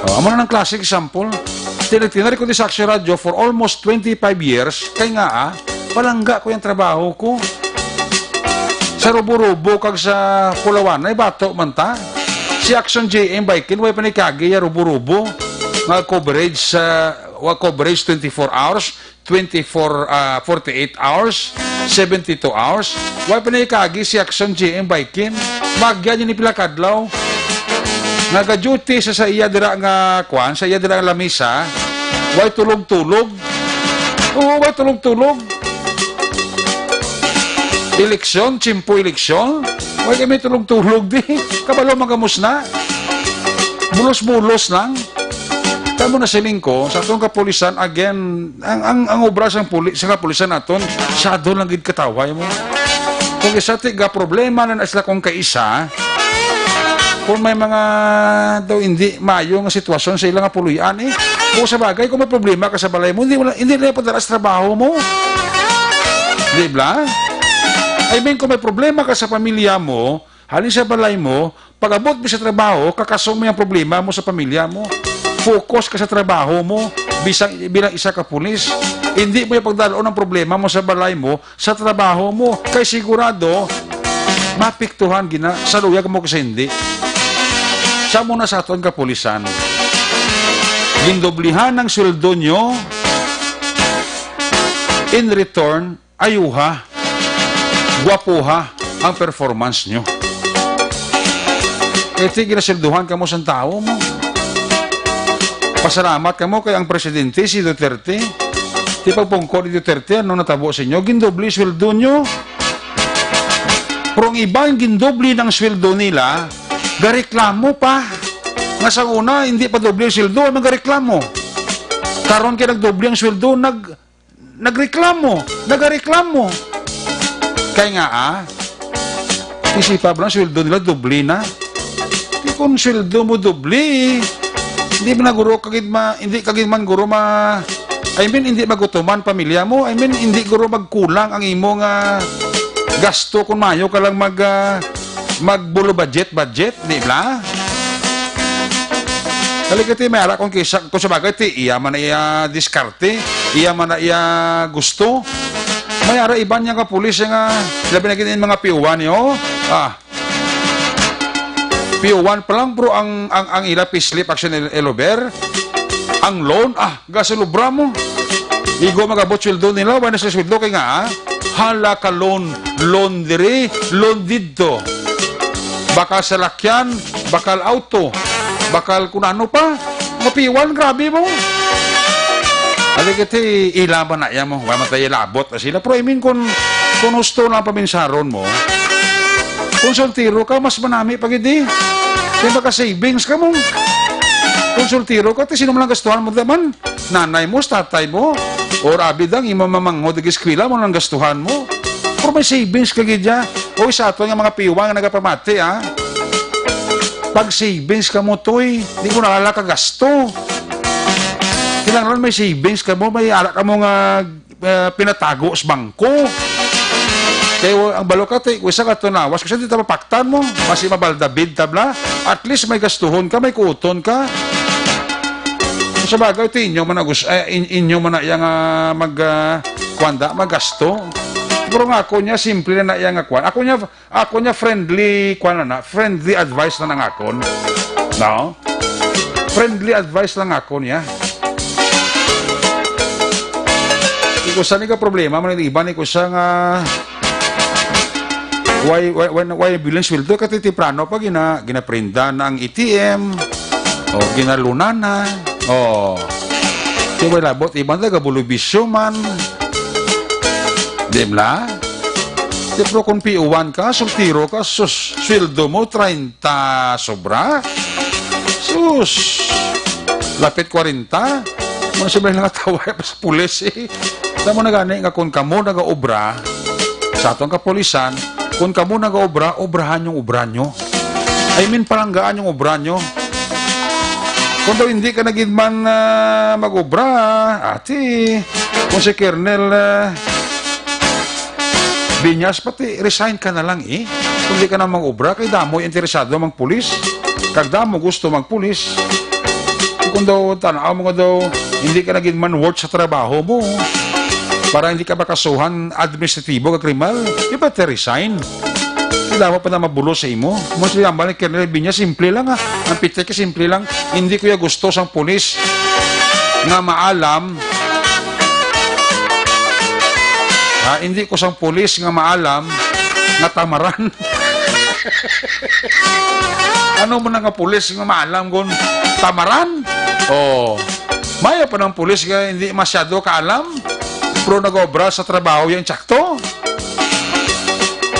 Oh, amo na ng classic example. Ti, nagtinar ko di sa Aksyon Radyo for almost twenty-five years. Kay nga, ah, palangga ko yung trabaho ko. Sa Rubo-Rubo kag sa Pulawan, ay bato man ta. Si Action J M Baikin, way pa ni kagi ya Rubo-Rubo. Nga coverage sa, wa coverage twenty-four hours, twenty-four, ah, forty-eight hours, seventy-two hours. Way pa ni kagi si Action J M Baikin. Magya niya ni pila kadlaw. Naga-duty sa, sa iya dira nga kwan, sa iya dira nga lamisa. Way tulog-tulog. Oo, way tulog-tulog. Eleksyon, tiyempo eleksyon. Way kami tulog-tulog di. Kabalo man kamo sina. Bulos-bulos lang. Kamo na siling ko, sa atong kapulisan, again, ang, ang, ang obra sang puli-, sa kapulisan naton, shadow lang gid kataway mo. Kung isa ti ga problema na, na sila kung kaisa, kung may mga daw hindi maayo nga sitwasyon sa ilang puloy-an, eh. Kung sa bagay, kung may problema ka sa balay mo, hindi, wala, hindi nila padala sa trabaho mo. Di ba? I mean, kung may problema ka sa pamilya mo, halin sa balay mo, pag-abot mo sa trabaho, kakasong mo yung problema mo sa pamilya mo. Focus ka sa trabaho mo, bisang, bilang isa ka pulis. Hindi mo yung pagdaloon ang problema mo sa balay mo, sa trabaho mo. Kay sigurado, mapiktuhan gina, sa luyag mo kasi hindi. Sa muna sa aton kapulisan, gindoblihan ang sweldo nyo, in return, ayuha, gwapuha ang performance nyo. Kaya ti ginasilduhan kamo sang tawo mo. Pasalamat kamo kay ang presidente si Duterte. Ti pagpungko ni Duterte, ano natabo sa inyo? Gindoble sweldo nyo. Pero ang iba, yung gindoble ng sweldo nila, gareklamo pa. Nga sa una, hindi pa doble ang sweldo, ano gareklamo? Karon kay nagdoble ang sweldo, nag, nagreklamo, nagareklamo. Kay nga, ah, isipa ba ang sweldo nila doble na? Di kung sweldo mo doble, hindi man guro kagid ma, hindi kagid man guro ma, I mean, hindi magutuman pamilya mo. I mean, hindi guro magkulang ang imo nga gasto kung mayo ka lang mag, ah, magbulo budget, budget, di ba? Dali ka ti, may ara kung kisa, kung sa bagay ti, iya man na iya diskarte, iya man na iya gusto. May ara iban niya nga pulis nga, labi na gid in mga piuwan niyo. Ah, piuwan pa lang, bro, ang, ang, ang ila pislip action el, elover. Ang loan, ah, gasulubra mo. Igo magabot sweldo nila, wala na sila sweldo kay nga, ah, hala ka loan, loan diri, loan didto. Bakal salakyan, bakal auto, bakal kun ano pa. Mapiwan, grabe mo. Ali kiti ila ba na iya mo? Wa man tayo labot na sila. Pero I mean, kung, kung gusto lang paminsaron mo, kung soltero ka, mas manami pa gid eh. Kaya maka-savings ka mo. Kung soltero ka, ti sino man ang gastuhan mo naman? Nanay mo, tatay mo, or abi dang imo mamanghod ag eskwela mo nang gastuhan mo. Pero may savings ka gid ya. O sa ato nga mga piwang nga nagapamati, ha? Pag savings ka mo, toy, di mo nalala ka gasto. Kinahanglan may savings ka mo, may ara ka mo nga, eh, pinatago sa bangko. Kay wa-, ang balo ka, ti, kung isa ka tunawas, kasi di ta mapaktan mo, basi mabalda bid tabla, at least may gastuhon ka, may kuton ka. Sa bagay, ti, inyo man agus-, eh, in-, inyo man na iya nga mag, ah, kwanda, magasto. Pero nga ako niya, simple na na iya nga kwan. Ako niya, ako niya friendly, kwan na na, friendly advice na nang akon. No? Friendly advice lang ako niya. Ikusa ni ka problema, man iba ni kusa nga, why, why, why, why bilin sweldo ka ti temprano pa gina, ginaprinda na ang A T M. O, ginalunan na. O. Di ba labot, iban taga bulubisyo man. Di ba? Di, pero kung P O one ka, soltero ka, sus, sweldo mo, treinta sobra. Sus, lapit kwarenta. Ano sa may nangatawa pa sa pulis, eh? Tamo na gani nga kung kamo nagaobra sa atong kapulisan, kung kamo nagaobra, obrahan yung obra nyo. I mean, palanggaan yung obra nyo. Kung daw hindi ka na gid man, ah, mag-obra, ati, kung si Colonel, ah, Binyas, pati resign ka na lang, eh. Kung di ka na mag-obra, kay damoy interesado magpulis. Kag damo gusto magpulis. Kung daw, tanaw mo nga daw, hindi ka na gid man worth sa trabaho mo. Para hindi ka makasuhan administratibo kag kriminal, you better resign. Kay damo pa na mabulos sa imo. Mo sila man, Colonel Binyas, simple lang, ah. Ang pitik, simple lang. Hindi ko ya gusto sang pulis nga maalam. Ah, hindi ko sang pulis nga maalam nga tamaran. Ano mo na nga pulis nga maalam kon tamaran? Oh, mayo pa ng pulis nga hindi masyado kaalam, pero nag-obra sa trabaho yang tsakto.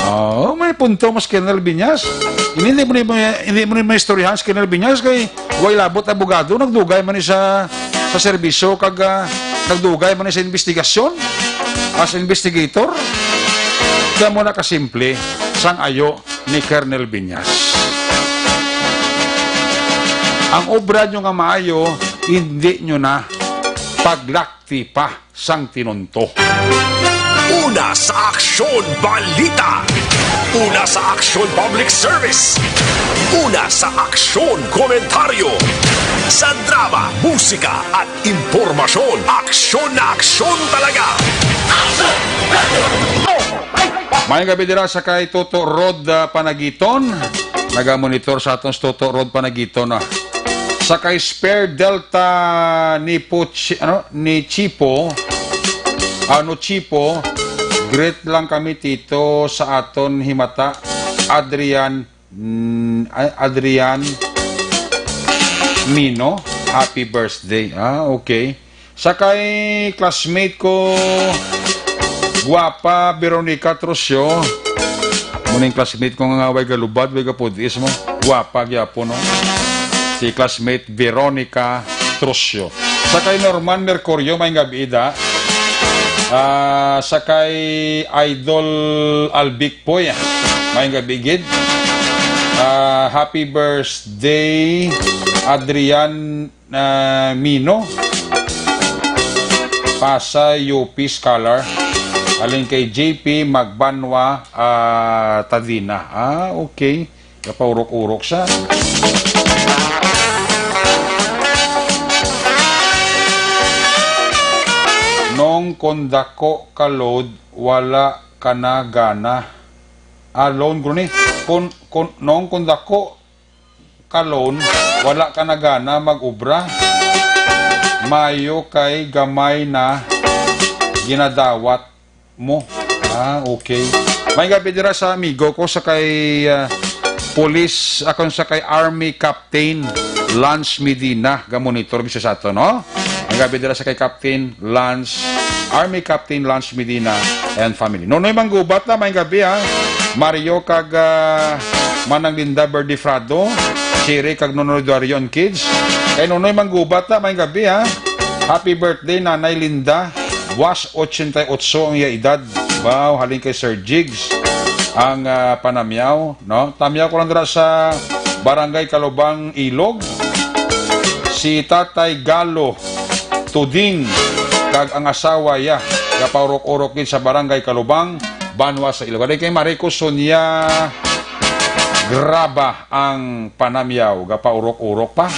Oh, may punto mas Colonel Binyas. Hindi, hindi mo ni, hindi mo ni maistoryahan si Colonel Binyas kay way labot abogado, nagdugay man ni sa, sa serbisyo kag, ah, nagdugay man ni sa investigasyon as investigator. Kaya mo nakasimple sang ayo ni Colonel Binyas. Ang obra nyo nga maayo, hindi nyo na paglakti pa sang tinunto. Una sa aksyon, balita. Una sa aksyon, public service. Una sa aksyon, komentaryo. Sa drama, musika, at impormasyon, aksyon na aksyon talaga. Maayong gabi dira sa kay Toto Rod, ah, Panagiton. Nagamonitor sa aton si Toto Rod Panagiton, ah. Sa kay Spare Delta ni Pochi-, ano, ni Chipo, ano, Chipo, greet lang kami, Tito, sa aton himata, Adrian, mm, ay, Adrian Mino, happy birthday. Ah, okay. Sa kay classmate ko, guwapa, Veronica Trosio. Muning classmate ko nga way galubad, way gapudis mo. Guwapa gyapon, no? Si classmate Veronica Trosio. Sa kay Norman Mercurio, may gabi da. Ah, sa kay Idol Albic Poy, may gabi gid. Ah, happy birthday, Adrian ah, Mino, Pasay U P Scholar, halin kay J P Magbanwa, ah, Tadina. Ah, okay. Kapaurok-urok siya. Nung kondako ka load, wala ka na gana. Ah, loan ko ni. Kun, kun, nung kondako ka loan, wala ka na gana mag-obra. Mayo kay gamay na ginadawat mo. Ah, okay. May gabi dira sa amigo ko sa kay, ah, police, akon sa kay Army Captain Lance Medina. Gamonitor bisa sa ato, no? May gabi dira sa kay Captain Lance, Army Captain Lance Medina and family. Nonoy Manggubat na, may gabi, ha. Mario kag, ah, Manang Linda Berdifrado, Siri kag Nonoy Darion Kids. Kay Nonoy Manggubat na, may gabi, ha. Happy birthday, Nanay Linda. Buwas, ochenta y ocho ang iya edad. Wow, halin kay Sir Jigs ang, ah, panamyaw, no? Tamyaw ko lang dira sa Barangay Kalubang, Ilog. Si Tatay Galo Tuding kag ang asawa iya, gapaurok-urok gid sa Barangay Kalubang, Banwa sa Ilog. Halin kay Maricos Sonia Graba ang panamyaw, gapaurok-urok pa.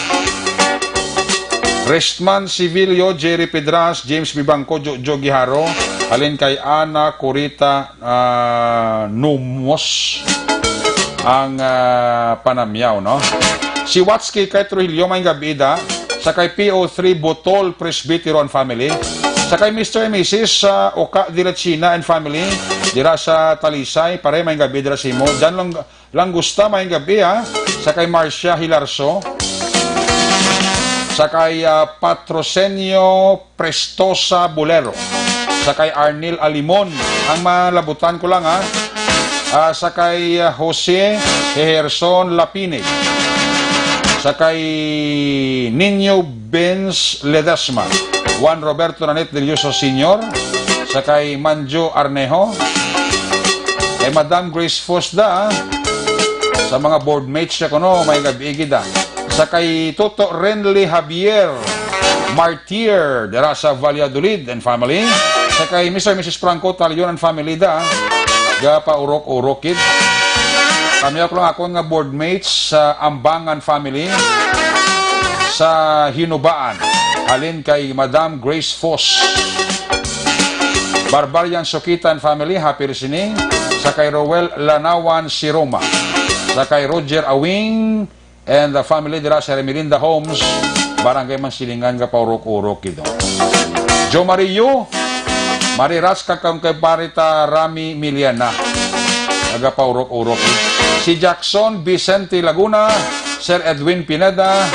Restman Civilio, Jerry Pedras, James Bibangco, Jojo Giharo, halin kay Ana Corita, ah, Numos ang, ah, panamyaw, no? Si Watski kay Trujillo, may gabi da. Sa kay P O three Botol Presbyteron family. Sa kay Mister and Missus sa Oka Dilachina and family, dira sa Talisay, pare, may gabi dira sa imo. Jan Lang-, Langusta, may gabi, ha. Sa kay Marcia Hilarso. Sa kay, ah, Patrocinio Prestosa Bolero. Sa kay Arnel Alimon. Ang malabutan ko lang, ha. Ah, sa kay, ah, Jose Heherson Lapine. Sa kay Niño Benz Ledesma. Juan Roberto Nanit Delioso Senior. Sa kay Manjo Arnejo. Kay Madam Grace Fosda, ha. Sa mga board mates siya kuno, may gabi gid, ha. Sa kay Toto Renly Javier Martir, dira sa Valladolid and family. Sa kay Mister and Missus Franco Talion and family da, ga paurok-urok gid. Kami ako lang akon nga board mates sa Ambangan family sa Hinubaan. Halin kay Madam Grace Fos. Barbarian Sukita and family, happy listening. Sa kay Roel Lanawan si Roma. Sa kay Roger Awing, and the family dira sa Remelinda Homes, Barangay Mansilingan, gapaurok-urok gid. Jo Mario, Mari Ras, kag kang kay Barita Rami Miliana, nagapaurok-urok gid. Si Jackson Vicente Laguna, Sir Edwin Pineda,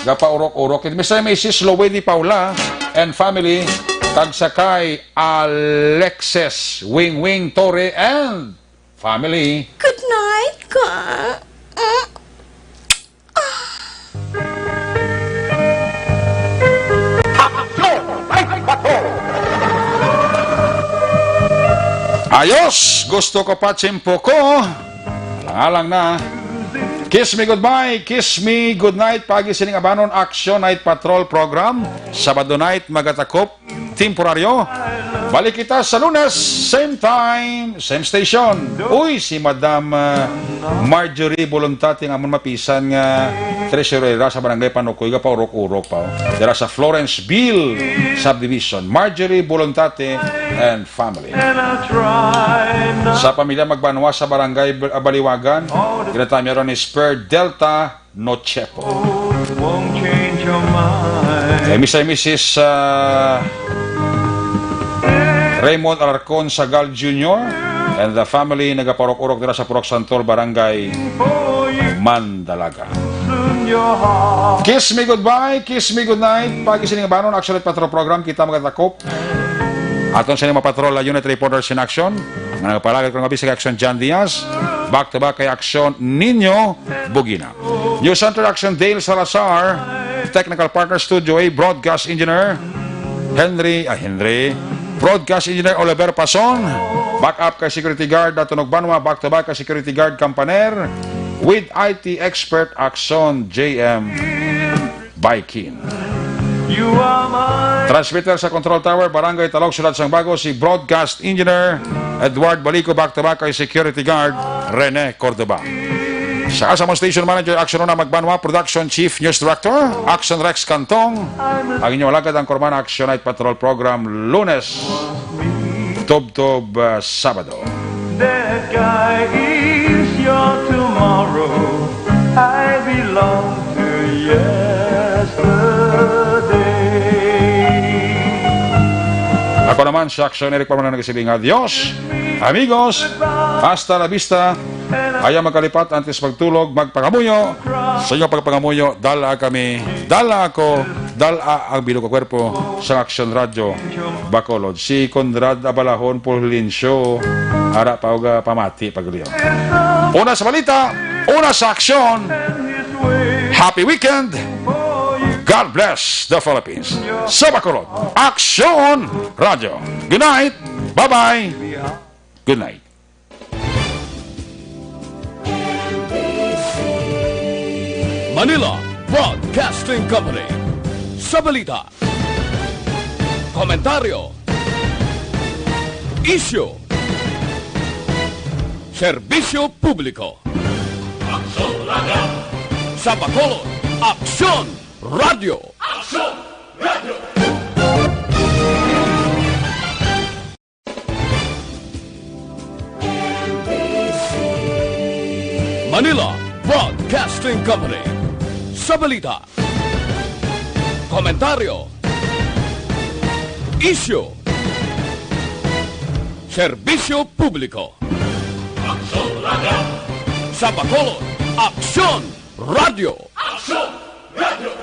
gapaurok-urok gid. Mister and Missus Lowe Di Paula and family, kag sa kay Alexis Wing Wing Torre and family. Good night, ka. Mm. Ayos! Gusto ko pa tsimpo ko. Alang-alang na. Kiss me goodbye, kiss me good night. Pagi sining abanon, Action Night Patrol Program. Sabado night, magatakop. Temporaryo. Balik kita sa Lunes, same time, same station. Uy, si Madam, ah, Marjorie Voluntate nga amon mapisan nga treasurera sa Barangay Panukoy, gapaurok-urok pa, oh. Dira sa Florenceville Subdivision, Marjorie Voluntate and family. Sa pamilya Magbanwa sa Barangay Bal-, Baliwagan, ginatamyaron ni Spur Delta Nochepo. Won't change your mind. Kay Mister and Missus, ah, Raymond Alarcon Sagal Junior and the family, nagaparok-urok dira sa Purok Santol, Barangay Mandalaga. Soon your heart. Kiss me goodbye, kiss me goodnight. Pagi sining banon, Action Night Patrol Program, kita magatakop. Aton sa mga patrol, Unit Reporters in Action. Nga nagpalagad ko nga bisig Action John Diaz. Back to back kay Action Nino Bugina. News Center Action Dale Salazar. Technical Partner Studio A, Broadcast Engineer Henry, ah, Henry. Broadcast Engineer Oliver Pason. Backup kay Security Guard Natunog Banwa. Back to back kay Security Guard Campaner. With I T Expert Action J M Baikin. You are my Transmitter sa Control Tower, Barangay Talog, Siyudad sang Bago, si Broadcast Engineer Edward Balico, back to back kay Security Guard Rene Cordova. Sa kasama Station Manager, Action Una Magbanwa, Production Chief, News Director, Action Rex Cantong, ang inyong alagad, ang Korman Action Night Patrol Program, Lunes, tubtob, ah, Sabado. That guy is your tomorrow. I belong to yesterday. Ako naman, si Action Eric Palmano, nagsiling, "Adios, amigos. Hasta la vista." Ayaw magkalipat, antes magtulog, magpangamuyo. Sa inyong pagpangamuyo, dala kami, dala ako, dala ang bilog nga kwerpo sa Action Radio Bacolod. Si Conrad Abalahon Fulgencio, ara pa uga pamati paguli. Una sa balita, una sa aksyon. Happy weekend. God bless the Philippines. Sa Bacolod, Action Radio. Good night. Bye-bye. Good night. Manila Broadcasting Company. Sa balita, komentaryo, isyu, serbisyo publiko. Aksyon Radio. Sa Bacolod, Aksyon Radio. Aksyon Radio. Manila Broadcasting Company. Sa balita, komentaryo, isyu, serbisyo publiko. Aksyon Radio. Sa Bacolod, Aksyon Radio. Aksyon Radio.